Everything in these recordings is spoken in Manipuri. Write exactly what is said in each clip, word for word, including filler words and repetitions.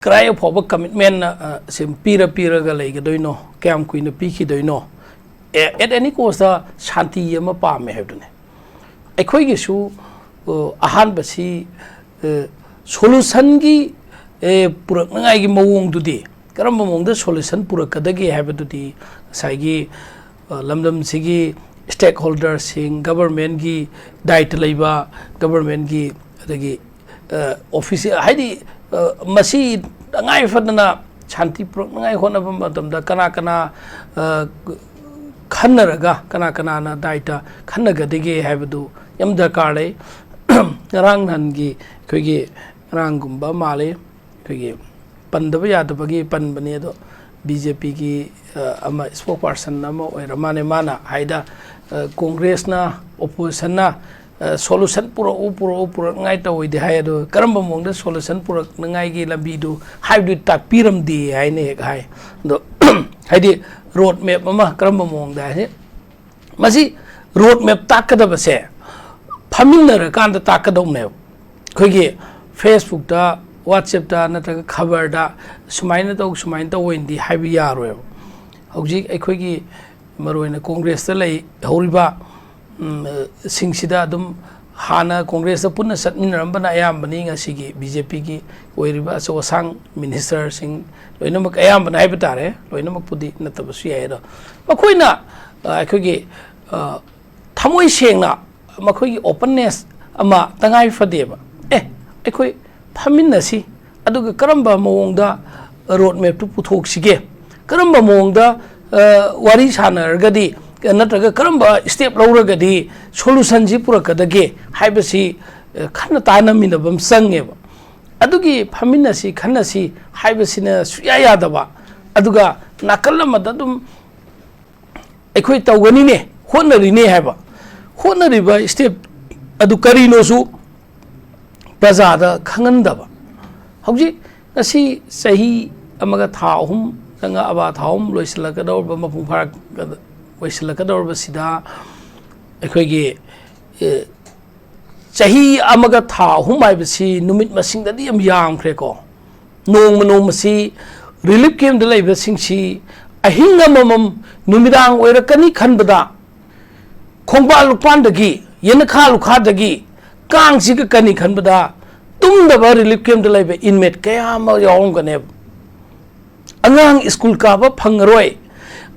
ꯀꯗꯥꯏ ꯐꯥꯎꯕ ꯀꯃꯤꯠꯃꯦꯟꯅ ꯁꯤ ꯄꯤꯔ ꯄꯤꯔꯒ ꯂꯩꯒꯗꯣꯏꯅꯣ, ꯀꯌꯥꯝ ꯀꯨꯏꯅ ꯄꯤꯈꯤꯗꯣꯏꯅꯣ? ꯑꯦ, ꯑꯦꯠ ꯑꯦꯅꯤ ꯀꯣꯁꯇ ꯁꯥꯟꯇꯤ ꯑꯃ ꯄꯥꯝꯃꯦ ꯍꯥꯏꯕꯗꯨꯅꯤ꯫ ꯑꯩꯈꯣꯏꯒꯤꯁꯨ ꯑ, ꯑꯍꯥꯟꯕꯁꯤ ꯁꯣꯂꯨꯁꯟꯒꯤ ꯄꯨꯔꯛꯅꯉꯥꯏꯒꯤ ꯃꯑꯣꯡꯗꯨꯗꯤ, ꯀꯔꯝꯕ ꯃꯑꯣꯡꯗ ꯁꯣꯂꯨꯁꯟ ꯄꯨꯔꯛꯀꯗꯒꯦ ꯍꯥꯏꯕꯗꯨꯗꯤ ꯉꯁꯥꯏꯒꯤ ꯑ, ꯂꯝꯗꯝꯁꯤꯒꯤ ꯁ꯭ꯇꯦꯛ ꯍꯣꯜꯗꯔꯁꯤꯡ, ꯒꯕꯔꯃꯦꯟꯒꯤ ꯗꯥꯏꯇ ꯂꯩꯕ, ꯒꯕꯔꯃꯦꯟꯒꯤ, ꯑꯗꯒꯤ ꯑ, ꯑꯣꯐꯤꯁꯤꯌꯦꯜ, ꯍꯥꯏꯗꯤ ꯑ, ꯃꯁꯤ ꯇꯉꯥꯏ ꯐꯗꯅ ꯁꯥꯟꯇꯤ ꯄꯨꯔꯛꯅꯉꯥꯏ ꯍꯣꯠꯅꯕ ꯃꯇꯝꯗ ꯀꯅꯥ ꯀꯅꯥ ꯑ, ꯈꯟꯅꯔꯒ ꯀꯅꯥ ꯀꯅꯥꯅ ꯗꯥꯏꯇ ꯈꯟꯅꯒꯗꯒꯦ ꯍꯥꯏꯕꯗꯨ ꯌꯥꯝ ꯗꯔꯀꯥꯔ ꯂꯩ꯫ ꯉꯔꯥꯡ ꯅꯍꯥꯟꯒꯤ ꯑꯩꯈꯣꯏꯒꯤ ꯉꯔꯥꯡꯒꯨꯝꯕ ꯃꯥꯜꯂꯤ, ꯑꯩꯈꯣꯏꯒꯤ ꯄꯟꯗꯕ ꯌꯥꯗꯕꯒꯤ ꯄꯟꯕꯅꯤ꯫ ꯑꯗꯣ ꯕꯤ ꯖꯦ ꯄꯤꯒꯤ ꯑꯃ ꯁ꯭ꯄꯣꯛ ꯄꯥꯔꯁꯟ ꯑꯃ ꯑꯣꯏꯔ ꯃꯥꯅꯦ, ꯃꯥꯅ ꯍꯥꯏꯗ, ꯑ, ꯀꯣꯡꯒ꯭ꯔꯦꯁꯅ, ꯑꯣꯄꯣꯖꯤꯁꯟꯅ, ꯑ, ꯁꯣꯂꯨꯁꯟ ꯄꯨꯔꯛꯎ, ꯄꯨꯔꯛꯎ, ꯄꯨꯔꯛꯅꯉꯥꯏ ꯇꯧꯋꯤꯗꯤ ꯍꯥꯏ꯫ ꯑꯗꯣ ꯀꯔꯝꯕ ꯃꯑꯣꯡꯗ ꯁꯣꯂꯨꯁꯟ ꯄꯨꯔꯛꯅꯉꯥꯏꯒꯤ ꯂꯝꯕꯤꯗꯨ ꯍꯥꯏꯕꯗꯨ ꯇꯥꯛꯄꯤꯔꯝꯗꯦ ꯍꯥꯏꯅ ꯍꯦꯛ ꯍꯥꯏ꯫ ꯑꯗꯣ ꯍꯥꯏꯗꯤ ꯔꯣꯗ ꯃꯦꯞ ꯑꯃ ꯀꯔꯝꯕ ꯃꯑꯣꯡꯗ ꯍꯥꯏ, ꯃꯁꯤ ꯔꯣꯗ ꯃꯦꯞ ꯇꯥꯛꯀꯗꯕꯁꯦ ꯐꯝꯃꯤꯟꯅꯔꯀꯥꯟꯗ ꯇꯥꯛꯀꯗꯧꯅꯦꯕ꯫ ꯑꯩꯈꯣꯏꯒꯤ ꯐꯦꯁꯕꯨꯛꯇ, ꯋꯥꯆꯦꯞꯇ ꯅꯠꯇ꯭ꯔꯒ ꯈꯕꯔꯗ ꯁꯨꯃꯥꯏꯅ ꯇꯧ, ꯁꯨꯃꯥꯏꯅ ꯇꯧ ꯑꯣꯏꯅꯗꯤ ꯍꯥꯏꯕ ꯌꯥꯔꯣꯏꯕ꯫ ꯍꯧꯖꯤꯛ ꯑꯩꯈꯣꯏꯒꯤ ꯃꯔꯨꯑꯣꯏꯅ ꯀꯣꯡꯒ꯭ꯔꯦꯁꯇ ꯂꯩꯍꯧꯔꯤꯕ, ꯎꯝ, ꯁꯤꯡꯁꯤꯗ ꯑꯗꯨꯝ ꯍꯥꯟꯅ ꯀꯣꯡꯒ꯭ꯔꯦꯁꯇ ꯄꯨꯟꯅ ꯆꯠꯃꯤꯟꯅꯔꯝꯕꯅ ꯑꯌꯥꯝꯕꯅꯤ꯫ ꯉꯁꯤꯒꯤ ꯕꯤ ꯖꯦ ꯄꯤꯒꯤ ꯑꯣꯏꯔꯤꯕ ꯑꯆꯧ ꯑꯁꯥꯡ ꯃꯤꯅꯤꯁꯇꯔꯁꯤꯡ ꯂꯣꯏꯅꯃꯛ, ꯑꯌꯥꯝꯕꯅ ꯍꯥꯏꯕ ꯇꯥꯔꯦ, ꯂꯣꯏꯅꯃꯛꯄꯨꯗꯤ ꯅꯠꯇꯕꯁꯨ ꯌꯥꯏ꯫ ꯑꯗꯣ ꯃꯈꯣꯏꯅ, ꯑ, ꯑꯩꯈꯣꯏꯒꯤ, ꯑ, ꯊꯃꯣꯏ ꯁꯦꯡꯅ ꯃꯈꯣꯏꯒꯤ ꯑꯣꯄꯟꯅꯦꯁ ꯑꯃ ꯇꯉꯥꯏ ꯐꯗꯦꯕ꯫ ꯑꯦ, ꯑꯩꯈꯣꯏ ꯐꯝꯃꯤꯟꯅꯁꯤ, ꯑꯗꯨꯒ ꯀꯔꯝꯕ ꯃꯑꯣꯡꯗ ꯔꯣꯗ ꯃꯦꯞꯇꯨ ꯄꯨꯊꯣꯛꯁꯤꯒꯦ, ꯀꯔꯝꯕ ꯃꯑꯣꯡꯗ, ꯑ, ꯋꯥꯔꯤ ꯁꯥꯟꯅꯔꯒꯗꯤ, ꯅꯠꯇ꯭ꯔꯒ ꯀꯔꯝꯕ ꯁ꯭ꯇꯦꯞ ꯂꯧꯔꯒꯗꯤ ꯁꯣꯂꯨꯁꯟꯁꯤ ꯄꯨꯔꯛꯀꯗꯒꯦ ꯍꯥꯏꯕꯁꯤ, ꯑ, ꯈꯟꯅ ꯇꯥꯟꯅꯃꯤꯟꯅꯕ ꯑꯃ ꯆꯪꯉꯦꯕ꯫ ꯑꯗꯨꯒꯤ ꯐꯝꯃꯤꯟꯅꯁꯤ, ꯈꯟꯅꯁꯤ ꯍꯥꯏꯕꯁꯤꯅ ꯁꯨꯡꯌꯥ ꯌꯥꯗꯕ, ꯑꯗꯨꯒ ꯅꯥꯀꯜ ꯑꯃꯗ ꯑꯗꯨꯝ ꯑꯩꯈꯣꯏ ꯇꯧꯒꯅꯤꯅꯦ, ꯍꯣꯠꯅꯔꯤꯅꯦ ꯍꯥꯏꯕ, ꯍꯣꯠꯅꯔꯤꯕ ꯁ꯭ꯇꯦꯞ ꯑꯗꯨ ꯀꯔꯤꯅꯣꯁꯨ ꯄ꯭ꯔꯖꯥꯗ ꯈꯪꯍꯟꯗꯕ꯫ ꯍꯧꯖꯤꯛ ꯉꯁꯤ ꯆꯍꯤ ꯑꯃꯒ ꯊꯥ ꯑꯍꯨꯝ, ꯆꯪꯉꯛꯑꯕ ꯊꯥ ꯑꯍꯨꯝ ꯂꯣꯏꯁꯤꯜꯂꯛꯀꯗꯧꯔꯕ, ꯃꯄꯨꯡ ꯐꯥꯔꯛꯀꯗ-, ꯂꯣꯏꯁꯤꯜꯂꯛꯀꯗꯧꯔꯕꯁꯤꯗ ꯑꯩꯈꯣꯏꯒꯤ, ꯑꯦ, ꯆꯍꯤ ꯑꯃꯒ ꯊꯥ ꯑꯍꯨꯝ ꯍꯥꯏꯕꯁꯤ ꯅꯨꯃꯤꯠ ꯃꯁꯤꯡꯗꯗꯤ ꯌꯥꯝ ꯌꯥꯝꯈ꯭ꯔꯦꯀꯣ꯫ ꯅꯣꯡꯃ ꯅꯣꯡꯃꯁꯤ ꯔꯤꯂꯤꯐ ꯀꯦꯝꯞꯇ ꯂꯩꯕꯁꯤꯡꯁꯤ ꯑꯍꯤꯡ ꯑꯃꯃꯝ ꯅꯨꯃꯤꯗꯥꯡ ꯑꯣꯏꯔꯛꯀꯅꯤ ꯈꯟꯕꯗ, ꯈꯣꯡꯕꯥꯟ ꯂꯨꯛꯄꯥꯟꯗꯒꯤ, ꯌꯦꯅꯈꯥ ꯂꯨꯈꯥꯗꯒꯤ ꯀꯥꯡꯁꯤꯒ ꯀꯅꯤ ꯈꯟꯕꯗ ꯇꯨꯝꯗꯕ ꯔꯤꯂꯤꯐ ꯀꯦꯝꯞꯇ ꯂꯩꯕ ꯏꯟꯃꯦꯠ ꯀꯌꯥ ꯑꯃ ꯌꯥꯎꯔꯝꯒꯅꯦꯕ꯫ ꯑꯉꯥꯡ ꯁ꯭ꯀꯨꯜ ꯀꯥꯕ ꯐꯪꯉꯔꯣꯏ꯫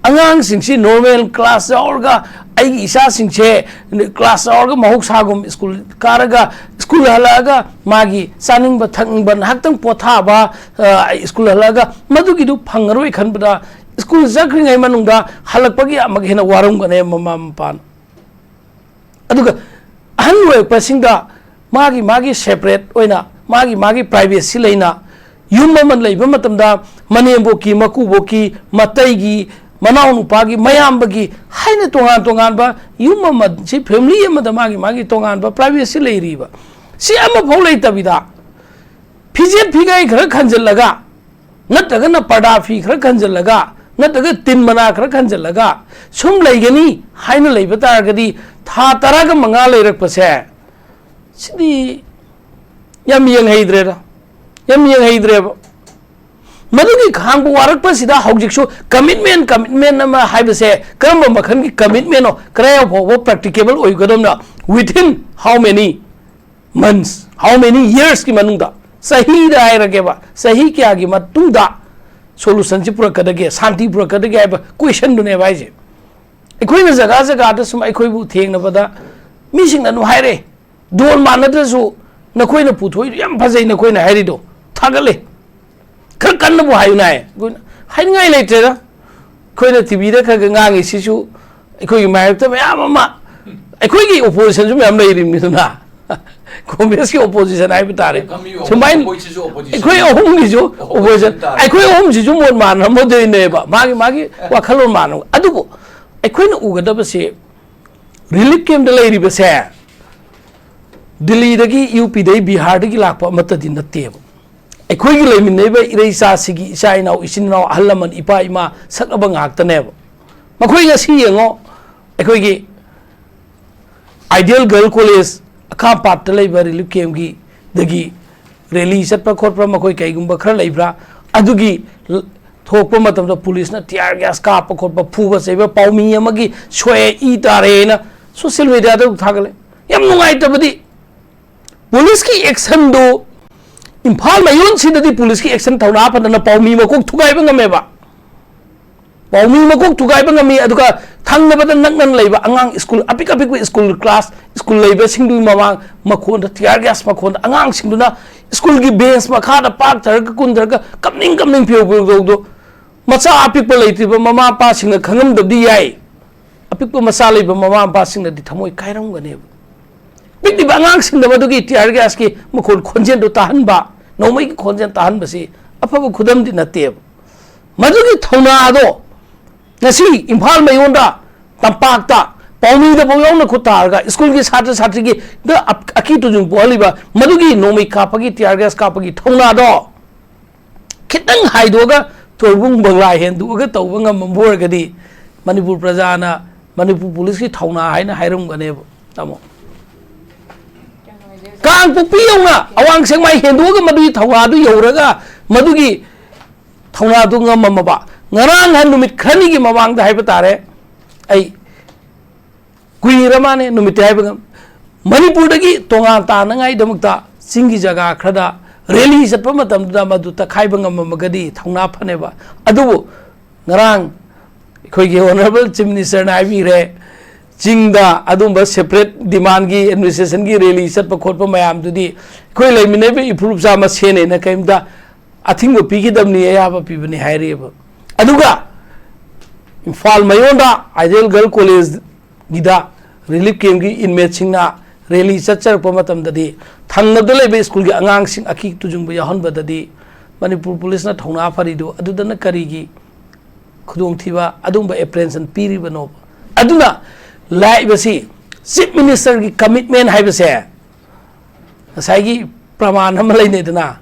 ꯑꯉꯥꯡꯁꯤꯡꯁꯤ ꯅꯣꯔꯃꯦꯜ ꯀ꯭ꯂꯥꯁ ꯌꯥꯎꯔꯒ, ꯑꯩꯒꯤ ꯏꯆꯥꯁꯤꯡꯁꯦ ꯀ꯭ꯂꯥꯁ ꯌꯥꯎꯔꯒ ꯃꯍꯧꯁꯥꯒꯨꯝ ꯁ꯭ꯀꯨꯜ ꯀꯥꯔꯒ, ꯁ꯭ꯀꯨꯜ ꯍꯜꯂꯛꯑꯒ ꯃꯥꯒꯤ ꯆꯥꯅꯤꯡꯕ ꯊꯛꯅꯤꯡꯕ ꯉꯥꯏꯍꯥꯛꯇꯪ ꯄꯣꯊꯥꯕ, ꯑ, ꯁ꯭ꯀꯨꯜ ꯍꯜꯂꯛꯑꯒ ꯃꯗꯨꯒꯤꯗꯨ ꯐꯪꯉꯔꯣꯏ ꯈꯟꯕꯗ, ꯁ꯭ꯀꯨꯜ ꯆꯠꯈ꯭ꯔꯤꯉꯩ ꯃꯅꯨꯡꯗ ꯍꯜꯂꯛꯄꯒꯤ ꯑꯃꯨꯛ ꯍꯦꯟꯅ ꯋꯥꯔꯝꯒꯅꯦ ꯃꯃꯥ ꯃꯄꯥꯅ꯫ ꯑꯗꯨꯒ ꯑꯍꯟ ꯑꯣꯏꯔꯛꯄꯁꯤꯡꯗ ꯃꯥꯒꯤ ꯃꯥꯒꯤ ꯁꯦꯄꯔꯦꯠ ꯑꯣꯏꯅ, ꯃꯥꯒꯤ ꯃꯥꯒꯤ ꯄ꯭ꯔꯥꯏꯚꯦꯁꯤ ꯂꯩꯅ ꯌꯨꯝ ꯑꯃ ꯂꯩꯕ ꯃꯇꯝꯗ ꯃꯅꯦꯝꯕꯣꯛꯀꯤ, ꯃꯀꯨꯕꯣꯛꯀꯤ, ꯃꯇꯩꯒꯤ, ꯃꯅꯥꯎꯅꯨꯄꯥꯒꯤ, ꯃꯌꯥꯝꯕꯒꯤ ꯍꯥꯏꯅ ꯇꯣꯉꯥꯟ ꯇꯣꯉꯥꯟꯕ ꯌꯨꯝ ꯑꯃ, ꯁꯤ ꯐꯦꯃꯤꯂꯤ ꯑꯃꯗ ꯃꯥꯒꯤ ꯃꯥꯒꯤ ꯇꯣꯉꯥꯟꯕ ꯄ꯭ꯔꯥꯏꯚꯦꯁꯤ ꯂꯩꯔꯤꯕ꯫ ꯁꯤ ꯑꯃꯐꯥꯎ ꯂꯩꯇꯕꯤꯗ ꯐꯤꯖꯦꯠ ꯐꯤꯒꯥꯏ ꯈꯔ ꯈꯟꯖꯤꯜꯂꯒ, ꯅꯠꯇ꯭ꯔꯒꯅ ꯄꯔꯗꯥ ꯐꯤ ꯈꯔ ꯈꯟꯖꯤꯜꯂꯒ, ꯅꯠꯇ꯭ꯔꯒ ꯇꯤꯟ ꯃꯅꯥ ꯈꯔ ꯈꯟꯖꯤꯜꯂꯒ ꯁꯨꯝ ꯂꯩꯒꯅꯤ ꯍꯥꯏꯅ ꯂꯩꯕ ꯇꯥꯔꯒꯗꯤ, ꯊꯥ ꯇꯔꯥꯒ ꯃꯉꯥ ꯂꯩꯔꯛꯄꯁꯦ, ꯁꯤꯗꯤ ꯌꯥꯝ ꯌꯦꯡꯍꯩꯗ꯭ꯔꯦꯗ, ꯌꯥꯝ ꯌꯦꯡꯍꯩꯗ꯭ꯔꯦꯕ꯫ ꯃꯗꯨꯒꯤ ꯈꯥꯡꯕ ꯋꯥꯔꯛꯄꯁꯤꯗ ꯍꯧꯖꯤꯛꯁꯨ ꯀꯃꯤꯠꯃꯦꯟ, ꯀꯃꯤꯠꯃꯦꯟ ꯑꯃ ꯍꯥꯏꯕꯁꯦ ꯀꯔꯝꯕ ꯃꯈꯜꯒꯤ ꯀꯃꯤꯠꯃꯦꯟꯅꯣ? ꯀꯗꯥꯏ ꯐꯥꯎꯕ ꯄ꯭ꯔꯦꯛꯇꯤꯀꯦꯕꯜ ꯑꯣꯏꯒꯗꯕꯅ? Within how many months, how many yearsꯀꯤ ꯃꯅꯨꯡꯗ, ꯆꯍꯤꯗ ꯍꯥꯏꯔꯒꯦꯕ, ꯆꯍꯤ ꯀꯌꯥꯒꯤ ꯃꯇꯨꯡꯗ ꯁꯣꯂꯨꯁꯟꯁꯤ ꯄꯨꯔꯛꯀꯗꯒꯦ, ꯁꯥꯟꯇꯤ ꯄꯨꯔꯛꯀꯗꯒꯦ ꯍꯥꯏꯕ ꯀꯣꯏꯁꯟꯗꯨꯅꯦꯕ ꯍꯥꯏꯁꯦ꯫ ꯑꯩꯈꯣꯏꯅ ꯖꯒꯥ ꯖꯒꯥꯗ ꯁꯨꯝ ꯑꯩꯈꯣꯏꯕꯨ ꯊꯦꯡꯅꯕꯗ ꯃꯤꯁꯤꯡꯅ ꯑꯗꯨꯝ ꯍꯥꯏꯔꯦ, "ꯗꯣꯟ ꯃꯥꯟꯅꯗ꯭ꯔꯁꯨ ꯅꯈꯣꯏꯅ ꯄꯨꯊꯣꯛꯏꯗꯨ ꯌꯥꯝ ꯐꯖꯩ, ꯅꯈꯣꯏꯅ ꯍꯥꯏꯔꯤꯗꯣ ꯊꯥꯒꯠꯂꯦ, ꯈꯔ ꯀꯟꯅꯕꯨ ꯍꯥꯏꯌꯨꯅꯦ ꯍꯥꯏ"꯫ ꯑꯩꯈꯣꯏꯅ ꯍꯥꯏꯅꯤꯡꯉꯥꯏ ꯂꯩꯇ꯭ꯔꯦꯗ꯫ ꯑꯩꯈꯣꯏꯅ ꯇꯤꯚꯤꯗ ꯈꯔ ꯈꯔ ꯉꯥꯡꯉꯤꯁꯤꯁꯨ ꯑꯩꯈꯣꯏꯒꯤ ꯃꯥꯌꯣꯛꯇ ꯃꯌꯥꯝ ꯑꯃ, ꯑꯩꯈꯣꯏꯒꯤ ꯑꯣꯄꯣꯖꯤꯁꯟꯁꯨ ꯃꯌꯥꯝ ꯂꯩꯔꯤꯕꯅꯤꯗꯅ꯫ ꯀꯣꯡꯒ꯭ꯔꯦꯁꯀꯤ ꯑꯣꯄꯣꯖꯤꯁꯟ ꯍꯥꯏꯕ ꯇꯥꯔꯦ꯫ ꯁꯨꯃꯥꯏꯅ ꯑꯩꯈꯣꯏꯁꯤꯁꯨ ꯑꯣꯄꯣꯖꯤꯁꯟ꯫ ꯑꯩꯈꯣꯏ ꯑꯍꯨꯝꯒꯤꯁꯨ ꯑꯣꯄꯣꯖꯤꯁꯟ ꯑꯣꯄꯣꯖꯤꯁꯟ ꯇꯥꯔꯦ꯫ ꯑꯩꯈꯣꯏ ꯑꯍꯨꯝꯁꯤꯁꯨ ꯃꯣꯠ ꯃꯥꯟꯅꯔꯝꯃꯗꯣꯏꯅꯦꯕ, ꯃꯥꯒꯤ ꯃꯥꯒꯤ ꯋꯥꯈꯜꯂꯣꯟ ꯃꯥꯟꯅꯕ꯫ ꯑꯗꯨꯕꯨ ꯑꯩꯈꯣꯏꯅ ꯎꯒꯗꯕꯁꯦ, ꯔꯤꯂꯤꯐ ꯀꯦꯝꯞꯇ ꯂꯩꯔꯤꯕꯁꯦ ꯗꯤꯜꯂꯤꯗꯒꯤ, ꯌꯨ ꯄꯤꯗꯒꯤ, ꯕꯤꯍꯥꯔꯗꯒꯤ ꯂꯥꯛꯄ ꯑꯃꯠꯇꯗꯤ ꯅꯠꯇꯦꯕ꯫ ꯑꯩꯈꯣꯏꯒꯤ ꯂꯩꯃꯤꯟꯅꯔꯤꯕ ꯏꯔꯩꯆꯥꯁꯤꯒꯤ ꯏꯆꯥ ꯏꯅꯥꯎ, ꯏꯆꯤꯟ ꯏꯅꯥꯎ, ꯑꯍꯜ ꯂꯃꯟ, ꯏꯄꯥ ꯏꯃꯥ ꯁꯛꯅꯕ ꯉꯥꯛꯇꯅꯦꯕ꯫ ꯃꯈꯣꯏ ꯉꯁꯤ ꯌꯦꯡꯉꯣ, ꯑꯩꯈꯣꯏꯒꯤ ꯑꯥꯏꯗꯤꯌꯦꯜ ꯒꯔꯜ ꯀꯣꯂꯦꯖ ꯑꯈꯥꯝꯄꯥꯠꯇ ꯂꯩꯕ ꯔꯤꯂꯤꯐ ꯀꯦꯝꯞꯀꯤꯗꯒꯤ ꯔꯦꯂꯤ ꯆꯠꯄ ꯈꯣꯠꯄ ꯃꯈꯣꯏ ꯀꯩꯒꯨꯝꯕ ꯈꯔ ꯂꯩꯕ꯭ꯔꯥ? ꯑꯗꯨꯒꯤ ꯊꯣꯛꯄ ꯃꯇꯝꯗ ꯄꯨꯂꯤꯁꯅ ꯇꯤꯌꯥꯔ ꯒ꯭ꯌꯥꯁ ꯀꯥꯞꯄ ꯈꯣꯠꯄ, ꯐꯨꯕ ꯆꯩꯕ, ꯄꯥꯎꯃꯤ ꯑꯃꯒꯤ ꯁꯣꯛꯑꯦ, ꯏ ꯇꯥꯔꯦꯅ ꯁꯣꯁꯤꯌꯦꯜ ꯃꯦꯗꯤꯌꯥꯗ ꯊꯥꯒꯠꯂꯦ꯫ ꯌꯥꯝ ꯅꯨꯡꯉꯥꯏꯇꯕꯗꯤ, ꯄꯨꯂꯤꯁꯀꯤ ꯑꯦꯛꯁꯟꯗꯨ, ꯏꯝꯐꯥꯜ ꯃꯌꯣꯟꯁꯤꯗꯗꯤ ꯄꯨꯂꯤꯁꯀꯤ ꯑꯦꯛꯁꯟ ꯊꯧꯅꯥ ꯐꯗꯅ ꯄꯥꯎꯃꯤ ꯃꯀꯣꯛ ꯊꯨꯒꯥꯏꯕ ꯉꯝꯃꯦꯕ꯫ ꯄꯥꯎꯃꯤ ꯃꯀꯣꯛ ꯊꯨꯒꯥꯏꯕ ꯉꯝꯃꯤ꯫ ꯑꯗꯨꯒ ꯊꯪꯅꯕꯗ ꯅꯛꯅꯅ ꯂꯩꯕ ꯑꯉꯥꯡ, ꯁ꯭ꯀꯨꯜ ꯑꯄꯤꯛ ꯑꯄꯤꯛꯄ ꯁ꯭ꯀꯨꯜ ꯀ꯭ꯂꯥꯁ, ꯁ꯭ꯀꯨꯜ ꯂꯩꯕꯁꯤꯡꯗꯨꯒꯤ ꯃꯃꯥꯡ ꯃꯈꯣꯟꯗ, ꯇꯤꯌꯥꯔ ꯒ꯭ꯌꯥꯁ ꯃꯈꯣꯟꯗ, ꯑꯉꯥꯡꯁꯤꯡꯗꯨꯅ ꯁ꯭ꯀꯨꯜꯒꯤ ꯕꯦꯟꯁ ꯃꯈꯥꯗ ꯄꯥꯛꯊꯔꯒ ꯀꯨꯟꯊꯔꯒ ꯀꯞꯅꯤꯡ ꯀꯞꯅꯤꯡ ꯄꯤꯌꯧ ꯄꯤꯌꯧꯗꯧꯗꯣ, ꯃꯆꯥ ꯑꯄꯤꯛꯄ ꯂꯩꯇ꯭ꯔꯤꯕ ꯃꯃꯥ ꯃꯄꯥꯁꯤꯡꯅ ꯈꯪꯉꯝꯗꯕꯗꯤ ꯌꯥꯏ꯫ ꯑꯄꯤꯛꯄ ꯃꯆꯥ ꯂꯩꯕ ꯃꯃꯥ ꯃꯄꯥꯁꯤꯡꯅꯗꯤ ꯊꯃꯣꯏ ꯀꯥꯏꯔꯝꯒꯅꯦꯕ꯫ ꯄꯤꯛꯂꯤꯕ ꯑꯉꯥꯡꯁꯤꯡꯗ ꯃꯗꯨꯒꯤ ꯇꯤꯌꯥꯔ ꯒ꯭ꯌꯥꯁꯀꯤ ꯃꯈꯣꯟ, ꯈꯣꯟꯖꯦꯜꯗꯨ ꯇꯥꯍꯟꯕ, ꯅꯣꯡꯃꯩꯒꯤ ꯈꯣꯟꯖꯦꯜ ꯇꯥꯍꯟꯕꯁꯤ ꯑꯐꯕ ꯈꯨꯗꯝꯗꯤ ꯅꯠꯇꯦꯕ꯫ ꯃꯗꯨꯒꯤ ꯊꯧꯅꯥꯗꯣ ꯉꯁꯤ ꯏꯝꯐꯥꯜ ꯃꯌꯣꯟꯗ, ꯇꯝꯄꯥꯛꯇ, ꯄꯥꯎꯃꯤꯗ ꯐꯥꯎ ꯌꯥꯎꯅ ꯈꯨꯠ ꯊꯥꯔꯒ ꯁ꯭ꯀꯨꯜꯒꯤ ꯁꯥꯇ꯭ꯔ ꯁꯥꯇ꯭ꯔꯤꯒꯤꯗ ꯑꯞ-, ꯑꯀꯤ ꯇꯨꯖꯨꯡ ꯄꯣꯛꯍꯜꯂꯤꯕ ꯃꯗꯨꯒꯤ ꯅꯣꯡꯃꯩ ꯀꯥꯞꯄꯒꯤ, ꯇꯤꯌꯥꯔ ꯒ꯭ꯌꯥꯁ ꯀꯥꯞꯄꯒꯤ ꯊꯧꯅꯥꯗꯣ ꯈꯤꯇꯪ ꯍꯥꯏꯗꯣꯛꯑꯒ, ꯇꯣꯔꯕꯨꯡ ꯕꯪꯂꯥ ꯍꯦꯟꯗꯣꯛꯑꯒ ꯇꯧꯕ ꯉꯝꯃꯝꯕ ꯑꯣꯏꯔꯒꯗꯤ ꯃꯅꯤꯄꯨꯔ ꯄ꯭ꯔꯖꯥꯅ ꯃꯅꯤꯄꯨꯔ ꯄꯨꯂꯤꯁꯀꯤ ꯊꯧꯅꯥ ꯍꯥꯏꯅ ꯍꯥꯏꯔꯝꯒꯅꯦꯕ, ꯇꯥꯃꯣ꯫ ꯀꯥꯡꯄꯣꯛꯄꯤ ꯌꯧꯅ ꯑꯋꯥꯡ ꯁꯦꯛꯃꯥꯏ ꯍꯦꯟꯗꯣꯛꯑꯒ ꯃꯗꯨꯒꯤ ꯊꯧꯅꯥꯗꯨ ꯌꯧꯔꯒ ꯃꯗꯨꯒꯤ ꯊꯧꯅꯥꯗꯨ ꯉꯝꯃꯝꯃꯕ꯫ ꯉꯔꯥꯡ ꯅꯍꯥꯟ ꯅꯨꯃꯤꯠ ꯈꯔꯅꯤꯒꯤ ꯃꯃꯥꯡꯗ ꯍꯥꯏꯕ ꯇꯥꯔꯦ, ꯑꯩ ꯀꯨꯏꯔ ꯃꯥꯅꯦ ꯅꯨꯃꯤꯠꯇꯤ ꯍꯥꯏꯕ ꯉꯝ-, ꯃꯅꯤꯄꯨꯔꯗꯒꯤ ꯇꯣꯉꯥꯟ ꯇꯥꯅꯉꯥꯏꯗꯃꯛꯇ ꯆꯤꯡꯒꯤ ꯖꯒꯥ ꯈꯔꯗ ꯔꯦꯂꯤ ꯆꯠꯄ ꯃꯇꯝꯗꯨꯗ ꯃꯗꯨ ꯇꯛꯈꯥꯏꯕ ꯉꯝꯃꯝꯃꯒꯗꯤ ꯊꯧꯅꯥ ꯐꯅꯦꯕ꯫ ꯑꯗꯨꯕꯨ ꯉꯔꯥꯡ ꯑꯩꯈꯣꯏꯒꯤ Honourable Chief Minister ꯅ ꯍꯥꯏꯕꯤꯈ꯭ꯔꯦ, ꯆꯤꯡꯗ ꯑꯗꯨꯝꯕ separate demand ꯒꯤ, administration ꯒꯤ ꯔꯦꯂꯤ ꯆꯠꯄ ꯈꯣꯠꯄ ꯃꯌꯥꯝꯗꯨꯗꯤ ꯑꯩꯈꯣꯏ ꯂꯩꯃꯤꯟꯅꯔꯤꯕ ꯏꯐꯨꯔꯨꯞ ꯆꯥ ꯃꯁꯦꯟꯅꯦꯅ ꯀꯔꯤꯝꯇ ꯑꯊꯤꯡꯕ ꯄꯤꯒꯗꯕꯅꯤ, ꯑꯌꯥꯕ ꯄꯤꯕꯅꯤ ꯍꯥꯏꯔꯤꯑꯕ꯫ ꯑꯗꯨꯒ ꯏꯝꯐꯥꯜ ꯃꯌꯣꯟꯗ Ideal Girl College ꯒꯤꯗ relief camp ꯀꯤ inmate ꯁꯤꯡꯅ ꯔꯦꯂꯤ ꯆꯠꯆꯔꯛꯄ ꯃꯇꯝꯗꯗꯤ ꯊꯪꯅꯕꯗ ꯂꯩꯕ ꯁ꯭ꯀꯨꯜꯒꯤ ꯑꯉꯥꯡꯁꯤꯡ ꯑꯀꯤ ꯇꯨꯖꯨꯡꯕ ꯌꯥꯎꯍꯟꯕꯗꯗꯤ ꯃꯅꯤꯄꯨꯔ ꯄꯨꯂꯤꯁꯅ ꯊꯧꯅꯥ ꯐꯔꯤꯗꯨ ꯑꯗꯨꯗꯅ ꯀꯔꯤꯒꯤ ꯈꯨꯗꯣꯡꯊꯤꯕ ꯑꯗꯨꯒꯨꯝꯕ apprehension ꯄꯤꯔꯤꯕꯅꯣꯕ? ꯑꯗꯨꯅ ꯂꯥꯛꯏꯕꯁꯤ Chief Minister ꯒꯤ commitment ꯍꯥꯏꯕꯁꯦ ꯉꯁꯥꯏꯒꯤ ꯄ꯭ꯔꯃꯥꯟ ꯑꯃ ꯂꯩꯅꯩꯗꯅ,